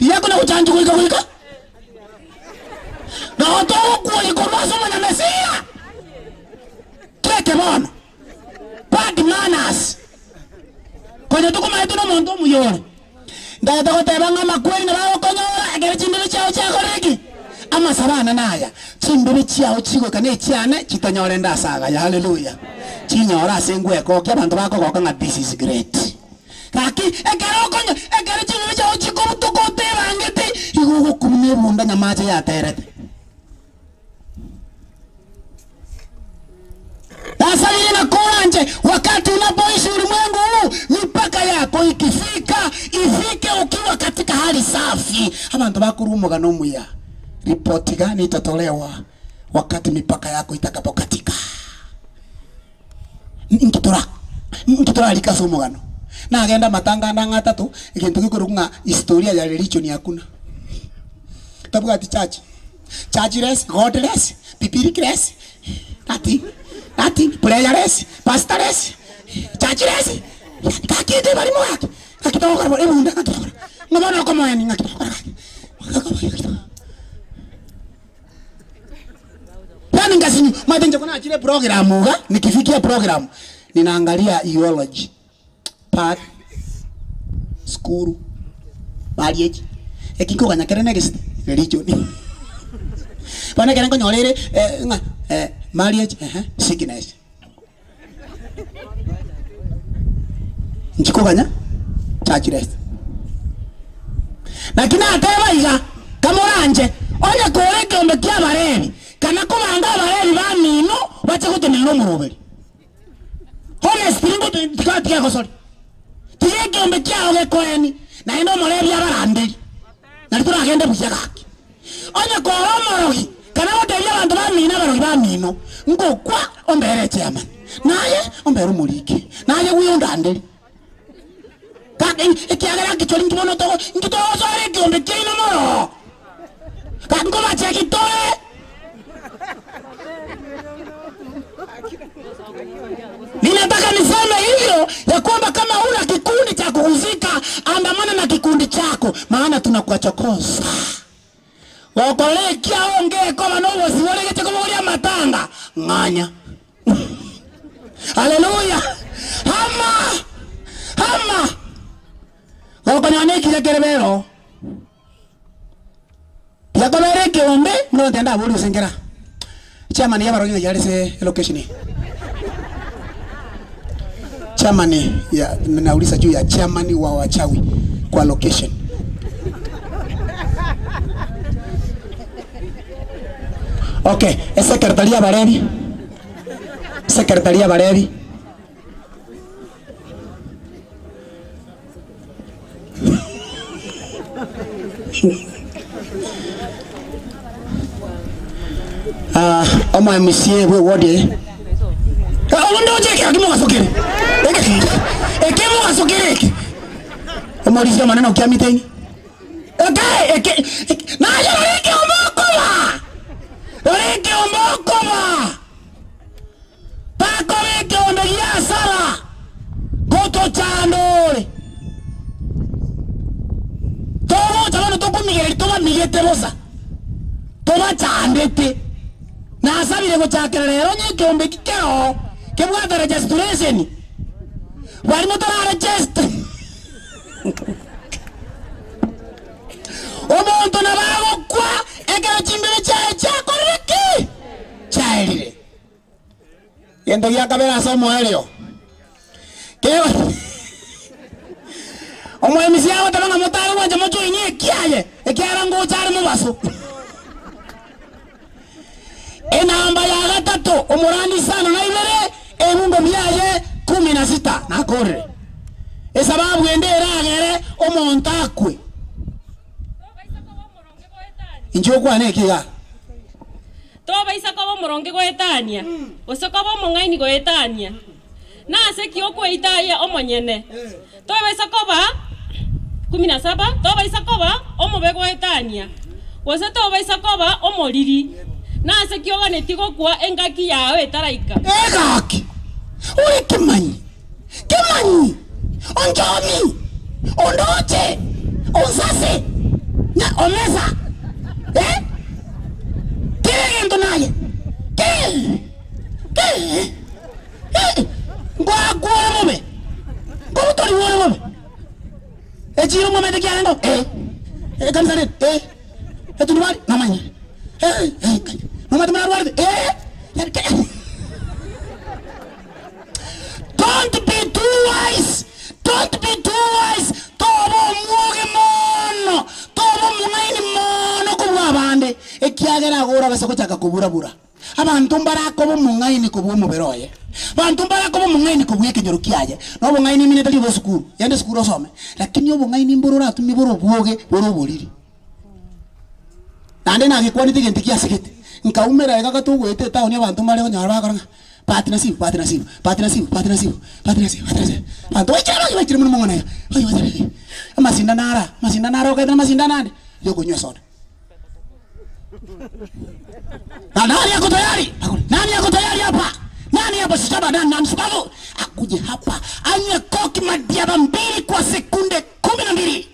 riria akona gochanchwa goika goika nabo togokwoyia korwa ase omonyamesia tweke bono bad manners konya tokomaete nomonto omuya ore. Ntagete goteba ng'a amakweri nabo agokonyora. Ekero chimbebe chiao chiakorire ki? Amasabo ane naya, chimbebe chiao chigoika ne echiane chitanyore nde ase agaya. Haleluya! Chinyore ase engwekokia abanto bakogoka ng'a this is great. Gaki ekero okonya ekero chimbebe chiao chikobutoka otebangete, igo ogokumia ebunda nyamache yaterete. Nasabire na koranche wakati unapoishi ulimwengu huu, mipaka yako ikifika ifike ukiwa katika hali safi. Abanto bakorwa omogano omuya, ripoti gani itatolewa wakati mipaka yako itakapokatika? Inki tora inki torarike ase omogano? Nagenda amatanga ande ang'e atato, egento gekorokwa ng'a historia ya religion hakuna. Tabwati church. Churchless, Godless, Biblicless, nothing, nothing, prayerless, pastorless, churchless, yani gaki inde barimo gaki, gaki togokora bo ebunda gaki togokora, ng'a bono okomoeni ng'aki togokora gaki, gaki togokora. Yani ngasinyu, omanyete inche konachire eprogram iga, nikifikia program, ninaangalia eulogy. Part, sukuru, marriage, eki nkoganya kere next, religion. Bono ekere nkonyora ere ng'a marriage ehe, sickness. Nchikoganya church rest. Naki nateba iga, kamoranche, onye kore ekeombe kia Abalevi, kana kobanga Abalevi bamino bache gotenena omoroberi. Honestly ngote tiga tiga gosori. Tiga ekeombe kiao gekoeni naende omorebi abaranderi. Nari toragende buya gaki. Onye kore omorogi kana gotebia abanto bamino abarogi bamino ngokwa ombere echairman. Naye ombere omoriki. Naye buya ondanderi. Gaki ekiagera nkichori nki bono togo nki togosoera ekeombe kiaino moroo. Gaki nkobacheki tore. Ninataka niseme hivyo ya kwamba kama huna kikundi cha kuhusika, andamana na kikundi chako, maana tunakuchokoza. Gokora ekiao ngekoba nobosibore geche kobogoria amatanga ng'anya. Haleluya! Hama! Hama! Gokonyora nekiya kere bero. Tiakobera ekeombe buna abanto ndaborie gose nkera. Chairman y'abarogi ng'ai are ase elocation eye? Chairman ya nauliza juu ya chairman wa wachawi kwa location. Okay, esecretary y'abarebi, secretary y'abarebi. Ah, omo MCA bwe ward eye. Ah, obo ndoche ekero kimogasokere. Eke eke mogasokere eke. Omorisia omonene okia meeting. Eke eke eke naye rora ekeombe okoba. Rora ekeombe okoba. Takoba ekeombe gi'asara gotochandore. Togocha bono tokomigereria tobamigete bosa, tobachandete. Nasabire gochakera rero onye ekeombe eki keroo kebwate registration, baria motoraregeste. Omonto nabo agokwa ekero chimbebe chiaye chiakorire ki? Chiaerire. Gento gia kabere ase omoerio, kegwa omoemisi agoteba ng'a motare gwancha mochoinie ekiaye, ekiagera ngocha are mobaso. Enamba ya gatato, omorandi isano na ibere, ebungo biaye kumi na sita. Nakorire. Esababu ende eragere omonto akwe. Inche okwane eki igaa. Tobaisa koba omoronge goetania, gose koba omong'aini goetania. Nase ki okweita aye omonyene? Tobaisa koba 17 Tobaisa koba omobe goetania, gose tobaisa koba omoriri. Nase ki oganetie gokwa engaki yao etaraika? Egaki, ore kemanyi, kemanyi, onchomi, ondoche, onsase, na omesa, eh, kera egento naye, ke, ke, eh, ngoakwa ore bobe, nkobutorigwa ore bobe, echiro mwamanyete kiarenge oo, eh, ekanisa rende, eh. Etundubari, nomanyire. Eh, eh, kai. Nomanyete buna arwarete? Eh, yani ke- Don't be too wise, don't be too wise, toba omwoge mono, toba omong'aini mono kobua abande, ekiagera igo orabase gochaka koburabura. Abanto mbarakoba omong'aini kobua omobere oye, abanto mbarakoba omong'aini kobua ekenyoro kiaye, na obong'aini imine tari obwa esukuru, genda esukuru osome, lakini obong'aini mbore oratumie bore obwoge bore oboriri. Naende nagekwanete egento kiasegete, nkaumera iga gatogoeta etaoni abanto mbare konyora bakora ng'a bahati nasibu, bahati nasibu, bahati nasibu, bahati nasibu, bahati nasibu, bahati nasibu, abanto baichire abange baichire mono mong'ana iga, oi oi amasindano ara, amasindano aro okaete na amasindano ande, ya okonywa esoda. Na nani ako tayari? Nani ako tayari hapa? Nani hapa sitaba nani nani sababu akuje hapa anywe koki madiaba mbili kwa sekunde 12.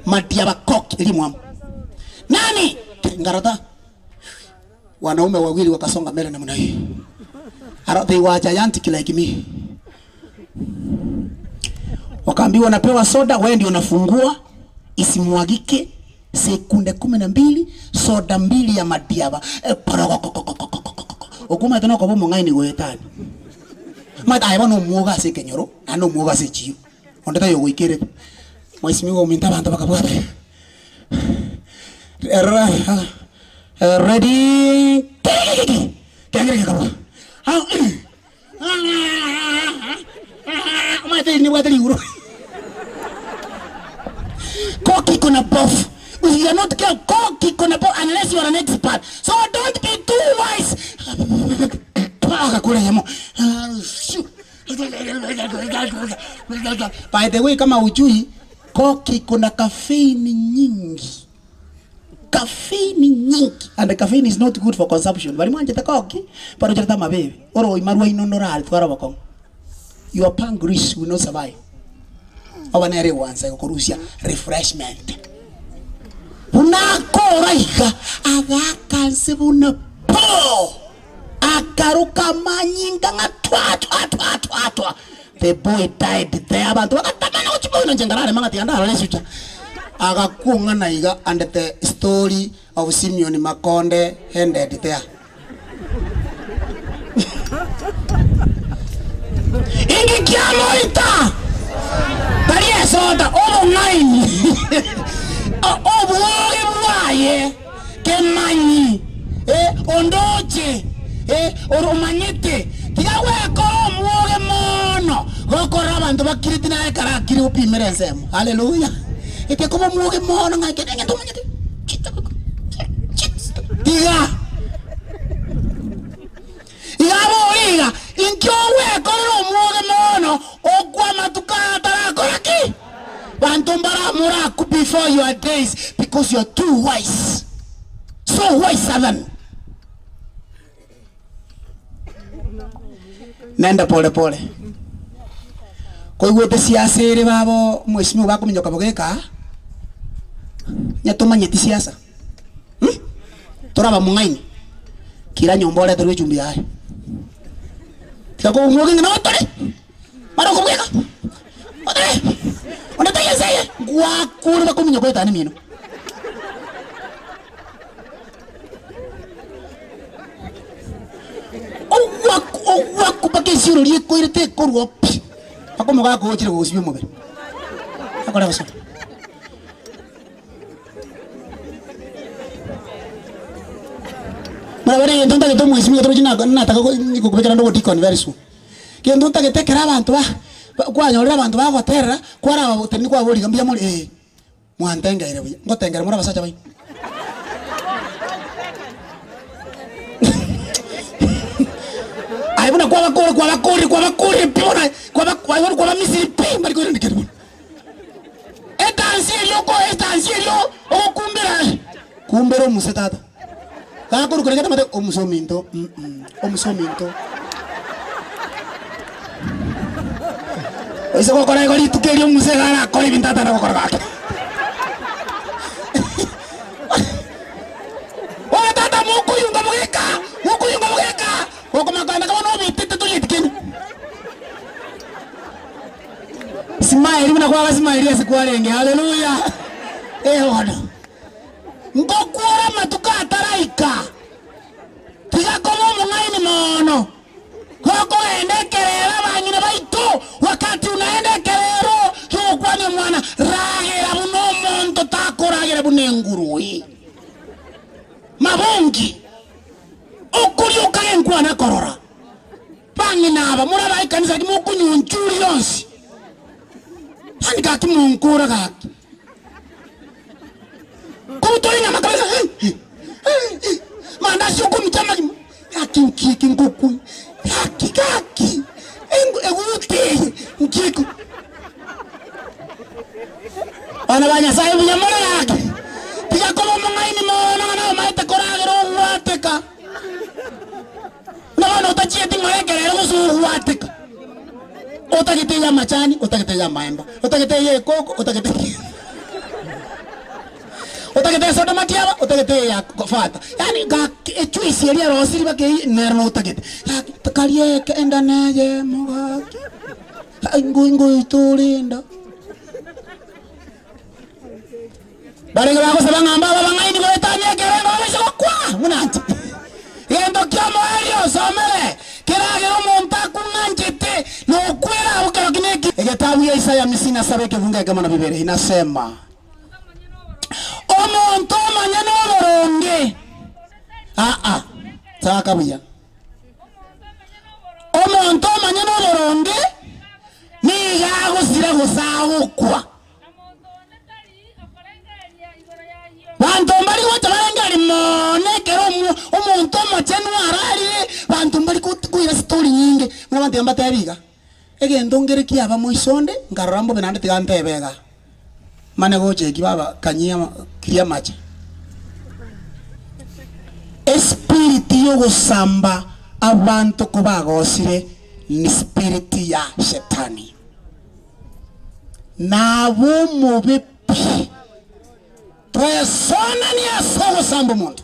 Madiaba koki limwamu. Nani? Ngarata. Wanaume wawili wakasonga mbele namna hii. Ara, they were gigantic like me. Wakaambiwa napewa soda, wewe ndio unafungua isimwagike sekunde 12, soda mbili ya madiaba. E, porogokokokokokokoko. Okumanyete nokoba omong'aini goetania. Omanyete aye bono omwoga ase ekenyoro, naende omwoga ase echiro. Onde taiyo ogoikerete. Mwesimigwa ominto abanto bakabwata Ready, kegegegege, kegere gekabua. Omanyete eri nebwate riguru. Koki iko na bofu. If you are not careful, koki iko na bofu unless you are an expert. So don't be too wise. Agakora eyemo. By the way, kama hujui, koki iko na caffeine nyingi. Caffeine nyingi. And the caffeine is not good for consumption. Bari mwanchete koki, barocherete amabebe. Oroima rwaino norare twara obokong'u. Your pancreas will not survive. Oba nere egwansa egokorusia refreshment. Buna akora iga, agaaka nse buna po! Akaruka amanyinga ng'a twa twa twa twa twa. The boy died there. Abanto bagatamana gochia bono inche nkararema ng'a tiga ndarore esucha. Agakuong'ana iga and the story of Simeon Makonde ended there. Inki kiamoita? Tari esoda, obong'aini, obwoge bwaye, kemanyi, eh, ondoche, eh, ore omanyete. Tiga gwekora omwoge mono, gokora abanto bakireti naye ekero akire opimere ensemo. Haleluya! Etekoba omwoge mono ng'a ekero egento omanyete, tiga. Iga abore iga, Inki ogwekorera omwoge mono okwo amatuko aya atarakora ki? Banto mbaramoraku before your days because you are too wise. So wise than. Nende pole pole. Koigwete siasa ere babo omwesimigwa bakominyoka bogeka, onye tomanyeti siasa. Hmm? Toraba mong'aini, kira nyomba oreterwe echumbi yaye. Tiga kobua ng'a notore, mara okobweka, otore, onde taiyo ense eye, ngwakure bakominyoka oetane emino. Ogwaku ogwaku mpaka esioro riekoire tekorwa pi, mpaka omogaka ochire gogosibia omobere. Akore gosoma. Muna buna egento ntagete omwesimigwa torochi nako nataka go gokobekera nde obodeacon very soon. Gento ntagete ekero abanto ba ba kwanyorire abanto bagoterera, kwaraba kwaboriga mbuya more eh, mwantengeire buya, ngotengera more abasacha baino. Aye buna kwabakore kwabakorire kwabakorire pi bono aye, kwaba aye bono kwabamisiri pi mbari koirana kende bono. Etansi eria oko etansi eria ogokumbera kumbera omuse tata. Gakorwa kore gete omuse ominto mm omuse ominto. Oise gokora igo rituko erio omuse iga arakore ebinto atana gokora gake. Oyo tata mokoyunga mogeka, mokoyunga mogeka, gokomanya kogenda bono obitete torieti kende. Smile buna kwagasimairi ase kwarenge. Haleluya! Eh bono, ngokwora amatuko ataraika, tiga koba omong'aini mono. Gokogenda ekerero abang'ina baito, wakati unaenda ekerero ki'ogokwania omwana, ragera buna omonto takoragera buna engurue. Mabongi, okoria okage nkwana korora. Bang'ina aba more aba ekanisa gaki mokonywa yonsi, yaani gaki monkora gaki. Kobutora enyama kabisa mandasi okomicha amagima gaki nki eke ngokwa gaki gaki eguta eye nki eke. Bana ba Nyasaye buya more gaki, tiga koba omong'aini mono ng'a nomaete koragera ogwateka. Buna bono otachieti ng'ora ekerero gose ogwateka, otagete ey'amachani, otagete ey'amaemba, otagete ey'ekoko, otagete otagete esoda matiaba, otagete eya fanta, yaani gaki ejuice eria erosiri mpaka eyie nero notagete. Gaki karia eke enda neyemo gaki, ngoita ore enda. Barenge bagosaba ng'a mbabe abang'aini goetania ekerengo babaise gokwa buna inche. Gento ki'omoerio osomere keragere omonto akung'anchete nokwera abwo kero kina eki. Egetabu gia Isaya hamsini na saba ekebungo ekemo na bibere inasema, Omonto omonyene oboronge, aa, chaka buya, omonto omonyene oboronge nigo agosira gose agokwa. Banto mbari gocha barengereria mono ekero omonto omochenu ararire, banto mbari koira sitori nyinge. Buna abanto mbatebi iga, egento nkere kiaba moiso onde, nkarora mbobe naende tiga ntebe igaa, mane gocha eki baba kanyia kiria amache. Espiriti yogosamba abanto kobagosire ni spiriti ya shetani. Nabe omobe pi. Twesonanie ase ogosamba omonto.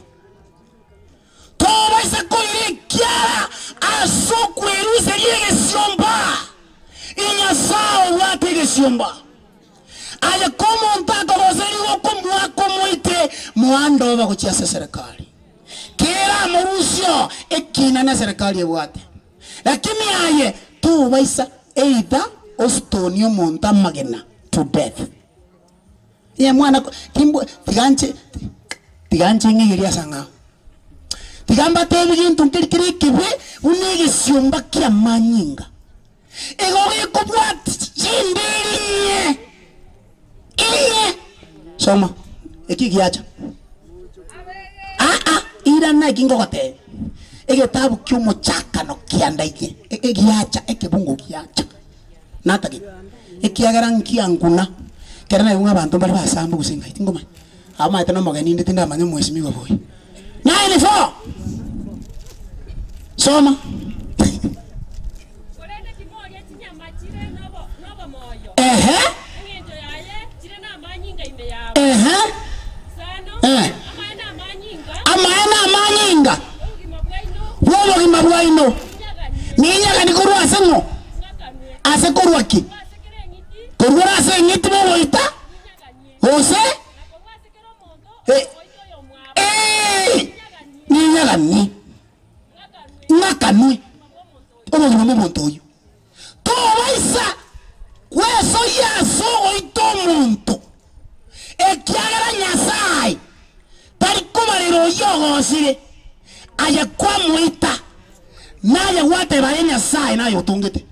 Tobaisa koira ekiara ase okweruseria egesiomba. I Nyasae obwate egesiomba. Aye komonto akogoseria okomoaka omoite, moande obe gochia ase eserekari. Kera amorusie oo, ekina neserekari ebwate. Lakini aye tobaisa either ostonie omonto amagena to death. Onye mwana timbwa tiga nche tiga nche ng'egerie ase ang'ao. Tiga mbatebi gento nkeri kere ekebe buna egesiomba ki'amanyinga. Igo gekobwati chinderi inye inye. Soma eki giacha. Aa, irana eki ngogotebia, egetabu ki'omochakano kiandaige, egiacha, ekebungo giacha. Natagete, ekiagera nkianguna, ekero naigwa ng'a abanto mbare basamba gose ng'ai, tingomanya. Abwo maete na omogeni inde tindamanya omwesimigwa boyio. Nine four, soma. Korende timoria chinyama chire nobomoyo, Ehe. engencho yaye chire namanyinga ime yabo. Ehe. Isano, Eh. amaene amanyinga, Amaene amanyinga obogima bwaino bw'obogima bwaino ninyaganie, ninyagani korwa ase ng'o? ng'akanwe. Ase korwa ki? Korwa ase kera eng'iti, Korwa ore ase eng'iti bogoita, ninyaganie, gose na korwa ase kera omonto Eh. ogoita oyomwabo, eh, ninyaganie, ninyagani ng'akanwe, ng'akanwe obogima bw'omonto oyo. obogima bw'omonto oyio. Tobaisa gwesoyia ase ogoita omonto, ekiagera Nyasae tari kobarera oyio ogosire, aye kwamoita, naye gwateba aye Nyasae naye otongete.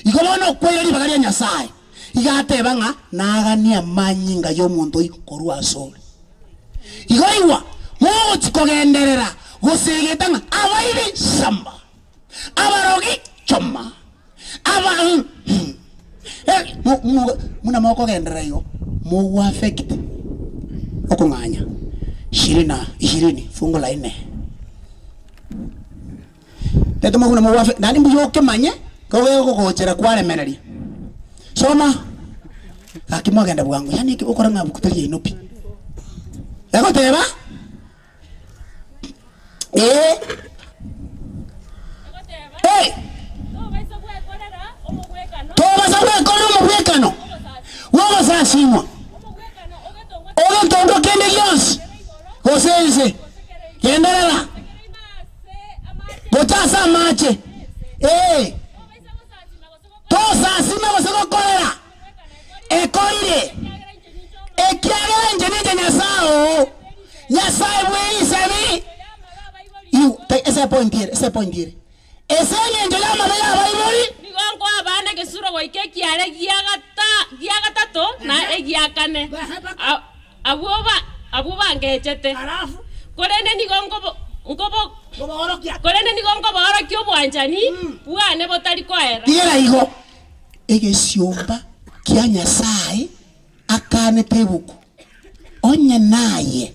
Igo bono okweire ribaga ria Nyasae, iga ateba ng'a naganie amanyinga y'omonto oyio korwa asore. Igo igwa mogochi kogenderera gosegeta ng'a abaibi samba, abarogi choma, aba buna mokogenderera igo, mogo affect okong'anya ishirini na ishirini fungu la nne. Tete buna mogo affect naende mbuya okemanye, kogegogochera kwaremereria. Soma, gaki mwagenda bwango, yaani eki okora ng'a buku teri yaino pi. Egoteba, ee. Egoteba, Eh. Tobaisa gwekorera omogwekano Tobaisa gwekorera omogwekano bw'ogosasiimwa, bw'ogosasimwa, omogwekano ogetongwa ogetongwa. Gento nkwa kende gionsi, gose ense, genderera gocha ase amache, ee, tosasima gose gokorera ekorire, ekiagera inche ninche Nyasae oo, Nyasae bw'erisabi. Igo, ase epoint ere, ase epoint ere. Ase engencho y'amabe y'abaibori. Nigo nkoa abana egesuro goika ekiaare gia gatato na egia kane, abwo bangechete. Korende nigo nkobaorokia obwanchani bwane botari koera. Tigera igo, egesiomba kia Nyasae akanete ebuku, Onye naye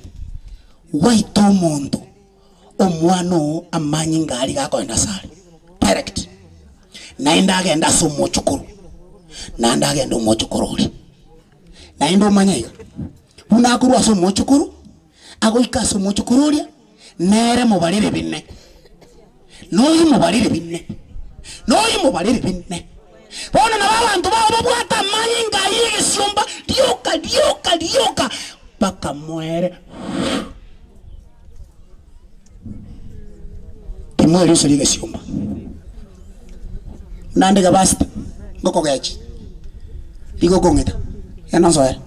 gwaita omonto, Omwana oo amanyinga aria gakoenda ase are direct, naende agende ase omochokoro, naende agende omochokoro oria. Naende omanye iga, buna akorwa ase omochokoro, agoika ase omochokoro oria, nere mobarere bine, na oyio mobarere bine, na oyio mobarere bine. Bono nabo abanto bao babwate amanyinga ayio egesiomba rioka rioka rioka, bakamoere. Timoeruseria egesiomba. Naende iga pastor, ngokogechi, rigo okong'ita, genda onsoere,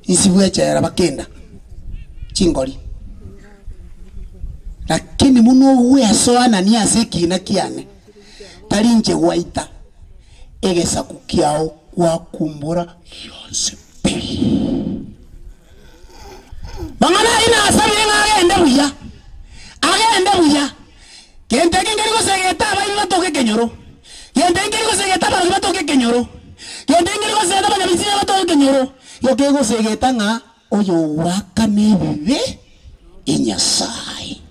insibwe echela bakenda chingori. Lakini buna ogwesoanania ase ekina kiane, tari inche gwaita, egesaku kiao gwakumbora gionsi pi. Mang'ana ayio nasabire ng'a agende buya, agende buya. Gento eke nkeri gosegeta abairi batoke ekenyoro, gento eke nkeri gosegeta abarogi batoke ekenyoro, gento eke nkeri gosegeta abanyabisinya batoke ekenyoro, igo kegosegeta ng'a oyogoakana ebibe Enyasae.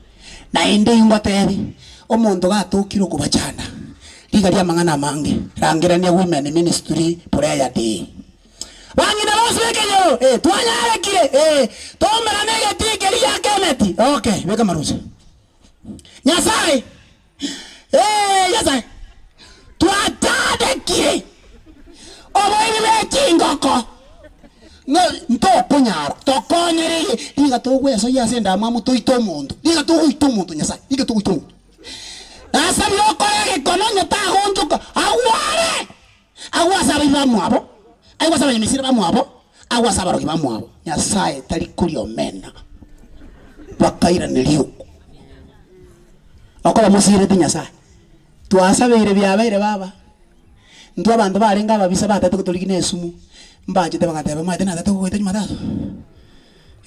Naende ingotebi, omonto gatokire okobachanda, riga ri'amang'ana amange, rangerania Women Ministry Prayer Day. Bang'ina bonsi b'ekenyoro, eh, twanyarekire, eh, toumerane egetii keria gia Kenneth. Okay, beka amarusa. Nyasae, eh, Nyasae, twatandekire oboibi bwe chingoko, ng'a ntokonyara, tokonyere riga togwesoyia ase endamwamu toite omonto, riga togoita omonto Nyasae, riga togoita omonto. Nasabire okore egekono onye tagonchoka, agware. Agwo ase abaibi bamwabo, agwo ase abanyamisiri bamwabo, agwo ase abarogi bamwabo, Nyasae tari koria omena. Bakairaneria okwo okoba mosireti Nyasae. Twasabeire biabeire baba, intwe abanto barenge ababisa batete gotorigia na esumu, mbachete bagateba omanyete natete gogoita jumatatu,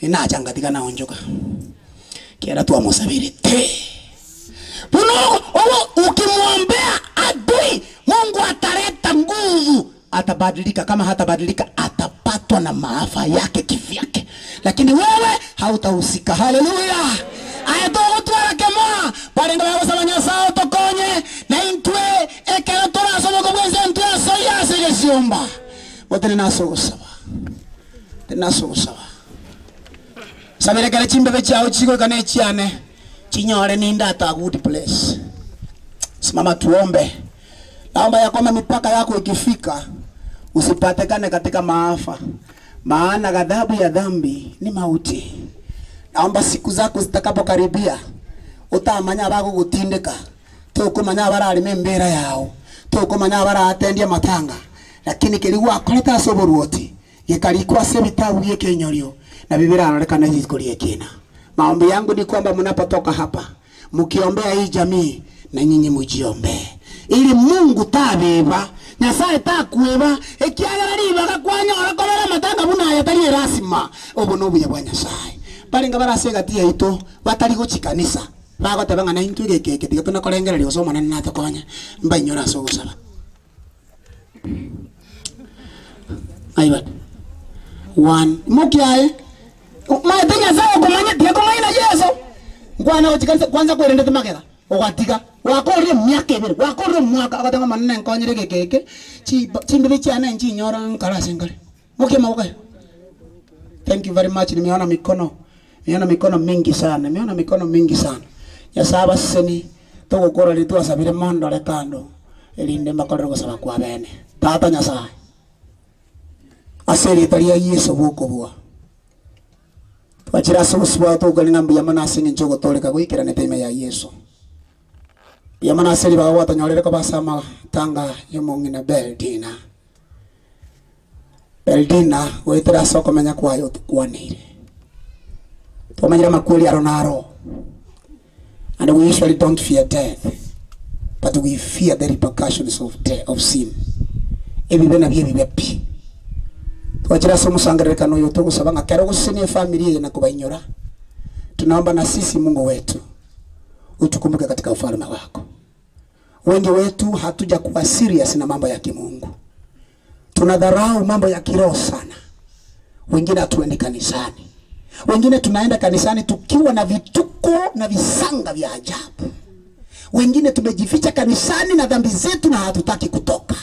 nacha ngatiga naonchoka, ekiagera twamosaberete. Buna ogo ukimwombea adui, Mungu ataleta nguvu, atabadilika. Kama hatabadilika, atapatwa na maafa yake kivyake, lakini wewe hautahusika. Haleluya! Aye togotwara kemoa barenge bagosaba Nyasae otokonye, na intwe ekero torasoboka bwense intwe asoyie ase egesiomba. Gotenena ase ogosaba, tenena ase ogosaba. Sabera ekero chimbebe chiao chigoika ne echiane, chinyore ninde at a good place. Simama tuombe. Naomba ya kwamba mipaka yako ikifika usipatikane katika maafa, maana ghadhabu ya dhambi ni mauti. Naomba siku zako zitakapokaribia utamanya abagogotindeka tokomanya abarareme embera yao tokomanya abaratendie amatanga lakini keria gwakorete ase oboruoti Gekarikwa ase ebitabu bi'ekenyorio, nabio birarorekane rituko ri'ekiina. Maombi yangu ni kwamba mnapotoka hapa, mkiombea hii jamii, na nyinyi mjiombee, ili Mungu tabeba, Nyasae takweba, ekiagera ribaga kwanyora korora amatanga buna aya tari erasima. Obo nobuya bwa Nyasae. Barenge bare ase egati yaito batari gochia kanisa, bagoteba ng'a naintwe egeka eke tiga tonakorengereria gose Omonene natokonye, mbainyore ase ogosaba. Aye One. Imokia aye. Omanyete Nyasaye okomanya tiakomanya na Yeso. Nkwana gochia kanisa kwanza kwerendete magega ogatiga gwakorire emiaka ebere gwakorire omwaka ogoteba Omonene nkonyere egeka eke chi chimbibe chiane nchinyore nkare ase nkare. Imokia amaboko aye. Thank you very much nimeona mikono nimeona mikono mingi sana nimeona mikono mingi sana. Nyasaye abaseseni togokora riria twasabire mondore kando erinde mbakorere ogosaba kwa bene. Tata Nyasaye, ase erieta ria Yeso bw'okobua. Twachire ase obosio bwao togokwana ng'a mbuya mono ase engencho y'ogotooreka goikeranete ime ya Yeso. Mbuya mono ase ribaga gwatonyorire koba ase amatanga y'omong'ina Beldina. Beldina goetera ase okomenya kwaye otokwaneire. Twamanyire amakweri aro naro, and we usually don't fear death, but we fear the repercussions of de of sin. Ebibe nabio ebibe pi. Twachire ase omosangererekano oyo togosaba ng'a kero ogosesenia efamiri eye na kobainyora, tunaomba na sisi Mungu wetu utukumbuke katika ufalme wako. Wengi wetu hatujakuwa serious na mambo ya kimungu. Tunadharau mambo ya kiroho sana. Wengine hatuendi kanisani, wengine tunaenda kanisani tukiwa na vituko na visanga vya ajabu. Wengine tumejificha kanisani na dhambi zetu na hatutaki kutoka,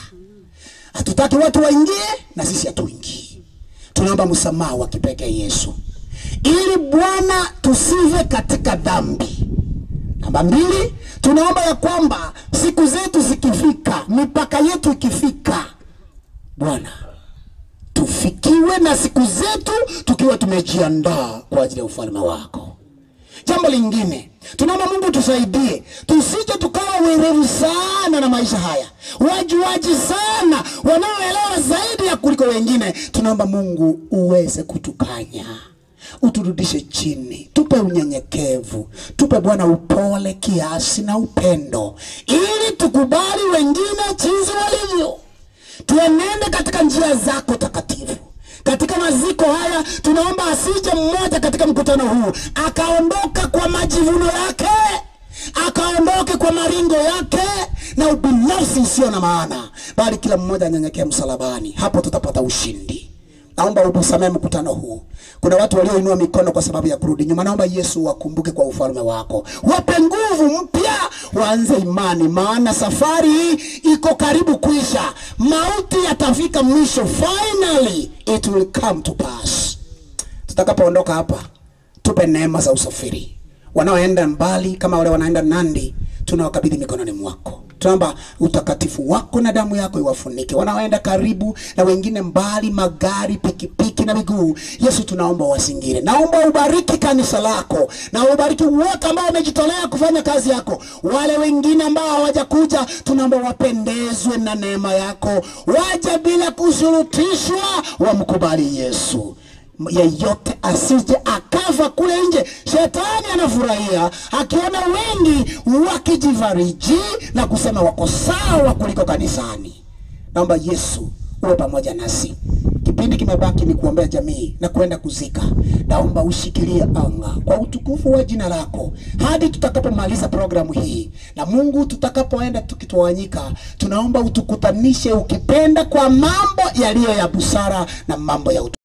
hatutaki watu waingie na sisi hatuingii. Tunaomba msamaha wa kipekee Yesu, ili Bwana tusive katika dhambi. Namba mbili, tunaomba ya kwamba siku zetu zikifika, mipaka yetu ikifika, Bwana tufikiwe na siku zetu tukiwa tumejiandaa kwa ajili ya ufalme wako. Jambo lingine, tunaomba Mungu tusaidie, tusije tukawa werevu sana na maisha haya, wajuaji sana, wanaoelewa zaidi ya kuliko wengine. Tunaomba Mungu uweze kutukanya, uturudishe chini, tupe unyenyekevu, tupe Bwana upole, kiasi na upendo, ili tukubali wengine jinsi walivyo tuenende katika njia zako takatifu. Katika maziko haya tunaomba asije mmoja katika mkutano huu akaondoka kwa majivuno yake, akaondoke kwa maringo yake na ubinafsi usio na maana, bali kila mmoja anyenyekee msalabani. Hapo tutapata ushindi. Naomba utusamehe mkutano huu. Kuna watu walioinua mikono kwa sababu ya kurudi nyuma. Naomba Yesu wakumbuke kwa ufalme wako, wape nguvu mpya, waanze imani, maana safari hii iko karibu kuisha. Mauti yatafika mwisho, finally it will come to pass. Tutakapoondoka hapa, tupe neema za usafiri. Wanaoenda mbali kama wale wanaenda Nandi, tunawakabidhi mikononi mwako. Tunaomba utakatifu wako na damu yako iwafunike. Wanaoenda karibu na wengine mbali, magari, pikipiki na miguu, Yesu tunaomba wasingire. Naomba ubariki kanisa lako na ubariki wote ambao wamejitolea kufanya kazi yako. Wale wengine ambao hawajakuja, tunaomba wapendezwe na neema yako, waje bila kushurutishwa, wamkubali Yesu yeyote asije akafa kule nje. Shetani anafurahia akiona wengi wakijifariji na kusema wako sawa kuliko kanisani. Naomba Yesu uwe pamoja nasi. Kipindi kimebaki ni kuombea jamii na kuenda kuzika. Naomba ushikilie anga kwa utukufu wa jina lako hadi tutakapomaliza programu hii, na Mungu, tutakapoenda tukitawanyika, tunaomba utukutanishe ukipenda kwa mambo yaliyo ya busara na mambo ya utukufu.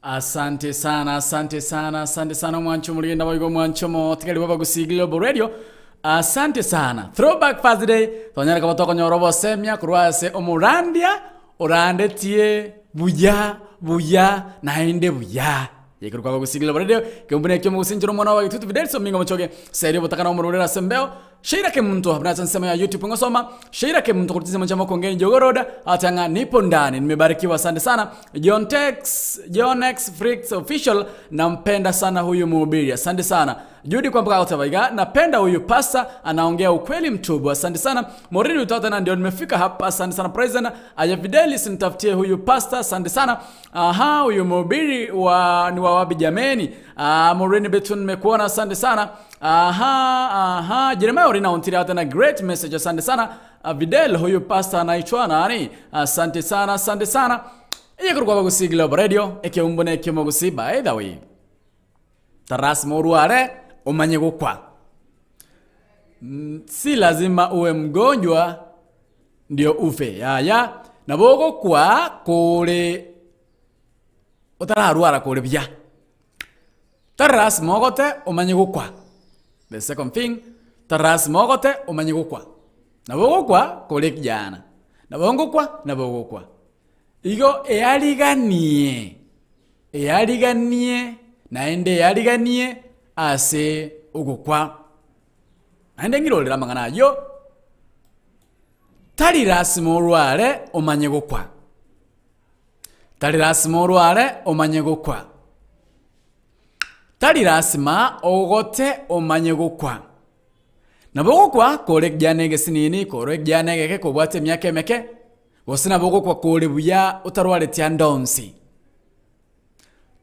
Asante sana, asante sana, asante sana mwancho muligenda baigo mwancho motigari baba gusigilio bo radio. Asante sana. Throwback Thursday tonyara kaba tokonyora bosemia korwa ase omorandia orandetie buya buya naende buya. Yekuru kwa gusigilio bo radio kembune kyo mugusinjira omwana wa gitutu Fidelso mingo mochoge serio botakana omororera sembeo Sheira ke muntu habna nsema ya YouTube ngosoma Sheira ke muntu kurutiza mchama kongeni jogoroda atanga nipo ndani nimebarikiwa asante sana John Tex John X Freaks official nampenda sana huyu mhubiri asante sana Judy kwa mpaka utavaiga napenda huyu pasta anaongea ukweli mtubu asante sana Morini utata na ndio nimefika hapa asante sana President Aya Fidelis nitafutie huyu pasta asante sana aha huyu mhubiri wa ni wa wapi jameni ah Morini Betun nimekuona asante sana aha aha Jeremiah Orina ontiri hata na great message asante sana Videl huyu pasta anaitwa nani asante sana asante sana Iye kwa gusi Global Radio ekeumbone ekyomogusi by the way Taras moruare umanye gukwa si lazima uwe mgonjwa ndio ufe yaya na bogokwa kure utararwara kure bya Taras mogote umanye gukwa the second thing taras mogote umanye gukwa na bogokwa kure kijana na bongokwa na bogokwa igo eyariganie eyariganie naende eyariganie ase ogokwa naende ngirorera amang'ana ayo tari lasima orware omanye gokwa tari lasima orware omanye gokwa Tari lasima ogote omanye gokwa. Nabo ogokwa kore ekiana egesinini, kore ekiana egeke kobwate emiaka emeke, gose nabo ogokwa kore buya otarwareti ande onsi.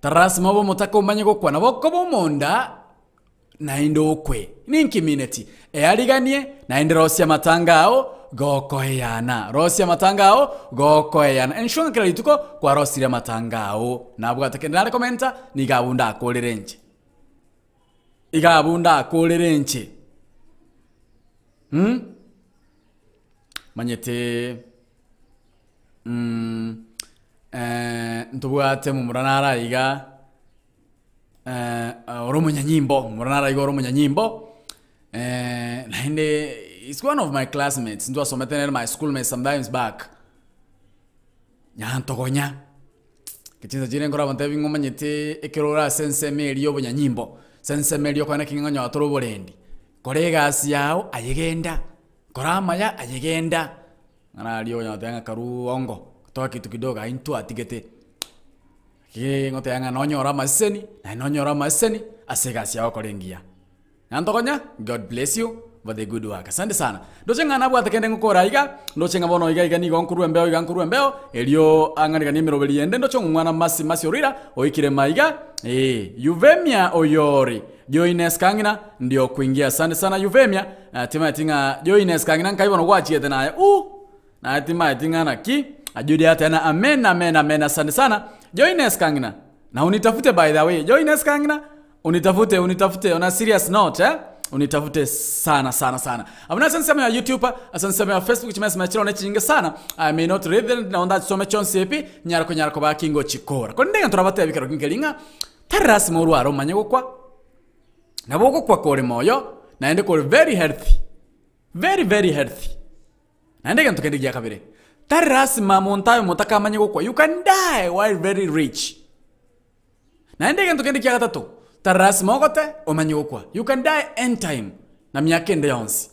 Tari lasima obe omotaka omanye gokwa, nabo okoba omonda naende okwe. Ninki mineti? Eariganie naende rosia amatanga ao gokoeyana, rosia amatanga ao gokoeyana. Ensure ng'a kera rituko kwarosirie amatanga ao. Nabwate kende nare komenta, nigo abwo ndakorere inche. Iga abwo ndakorere inche. Mh, manyete ntobwate momura nare aiga. ore omonyanyimbo, omomura naro iga ore omonyanyimbo, naende is one of my classmates, ntwasomete nere my school mates sometimes back, nyantogonya, chinsa chiria nkore abanto ng'a omanyete ekero ore ase ensemo eria ya obonyanyimbo, ase ensemo eria okonyora naki ng'a onye tore oborendi, kora egasi yago aye genda, kora amaya aye genda, ng'a naria okonyora goteba ng'a karwa ongo, toa kitu kidogo aye ntwatigete. Ee, ngoteba ng'a nonyore amaseseni, naye nonyore amaseseni ase egasi yao okore engiya. Nantokonya, God bless you for the good work. Asante sana. Ndoche ng'a nabwate kende ngokora iga, ndoche ng'a bono iga iga nigo nkorwa embeo iga nkorwa embeo, erio ang'ariganie emeroberi yende ndoche omwana Masi Masi Orira oikire maiga, ee, Yuvemia oyori Joines Kang'ina ndio kuingia. Asante sana Yuvemia, ah, timaeti ng'a Joines Kang'ina nkai bono gwachiete naye, uh! Naye timaeti ng'a naki Judy atena amen amen amen asante sana Joines Kang'ina na unitafute by the way Joines Kang'ina unitafute unitafute on a serious note eh? unitafute sana sana sana abuna ase ensemo ya youtube ase ensemo ya facebook chimesema chiro ne chinyinge sana I may not read them na ndachisome chionsi epi nyara konyara koba kingochikora korende egento nabatebi kero kinkeri ng'a tari lasima orware omanye gokwa nabo ogokwa kore moyo naende kore very healthy very very healthy Naende egento kende gia kabere, tari lasima monto aye omotaka amanye gokwa, you can die while very rich. Naende egento kende kia gatato, tari lasima ogote omanye gokwa, you can die anytime na miaka ende yonsi.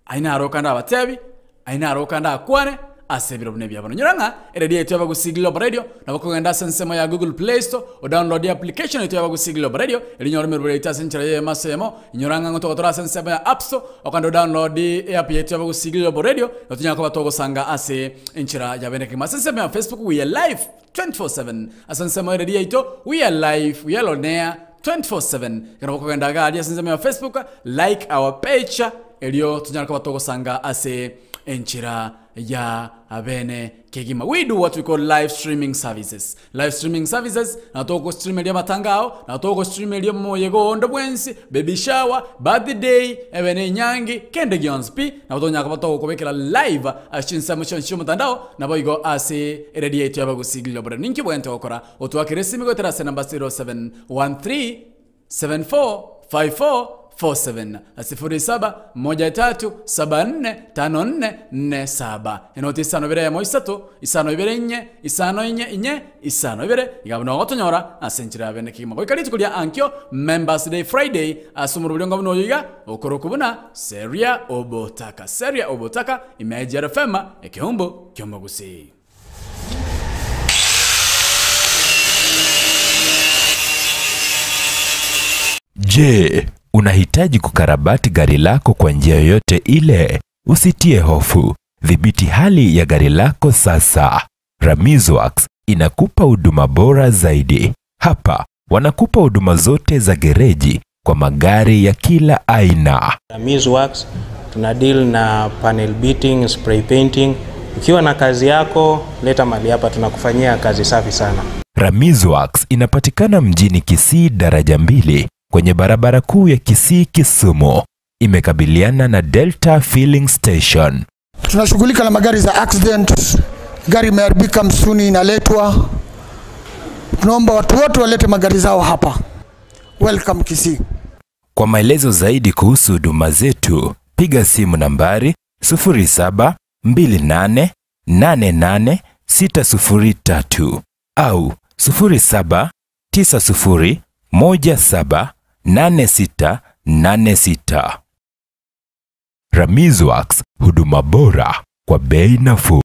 Ayio naro okande abatebi, ayio naro okande akwane ase ebiro buna ebia bono. Nyora ng'a eredio yaito ya Abagusii Global Radio nabo okogenda ase ensemo ya Google Play Store odownload application yaito ya Abagusii Global Radio erio onyore emeroberi yaito ase enchera y'eyemo ase eyemo. Inyora ng'a ngotoka tore ase ensemo ya App Store, okande odownload eapp yaito ya Abagusii Global Radio, na tonyare koba togosanga ase enchera ya bene kegima. Ase ensemo ya Facebook we are live 24/7. Ase ensemo y'eredio yaito we are live, we are on air 24/7. Ekero bokogenda iga aria ase ensemo ya Facebook, like our page, erio tonyare koba togosanga ase enchera ya abene kegima. We do what we call live streaming services. Live streaming services, na togostreameria amatanga ao, na togostreameria omoyega onde bwensi, baby shower, birthday, ebe ne enyangi, kende gionsi pi, nabo tonyara koba togokobekera live ase chinsemo chionsi chi'omotandao, naboigo ase eredio yaito y'Abagusii Global. Ninki obwenerete gokora? Otwakere esimi goetera ase enamba 0713 745447 0713745447 Enoti isano ibere eyemo isato isano ibere inye isano inye inye isano ibere iga buna ogotonyora ase enchera ya bene kegima goika rituko ria ankio Members Day Friday ase omorobori onga buna oyo iga okorokwa buna Seria Obotaka Seria Obotaka ime ya GRFM ekeumbu ki'omogusii. Je, unahitaji kukarabati gari lako kwa njia yoyote ile? Usitie hofu. Dhibiti hali ya gari lako sasa. Ramizworks inakupa huduma bora zaidi. Hapa wanakupa huduma zote za gereji kwa magari ya kila aina. Ramiz Works tuna deal na panel beating, spray painting. Ukiwa na kazi yako leta mali hapa, tunakufanyia kazi safi sana. Ramiz Works inapatikana mjini Kisii daraja mbili kwenye barabara kuu ya Kisii Kisumu. Imekabiliana na Delta Filling Station. Tunashughulika na magari za accident, gari imeharibika msuni inaletwa. Tunaomba watu wote walete magari zao hapa. Welcome Kisii. Kwa maelezo zaidi kuhusu huduma zetu, piga simu nambari 0728888603 au 0790178686. Ramizworks, huduma bora kwa bei nafuu.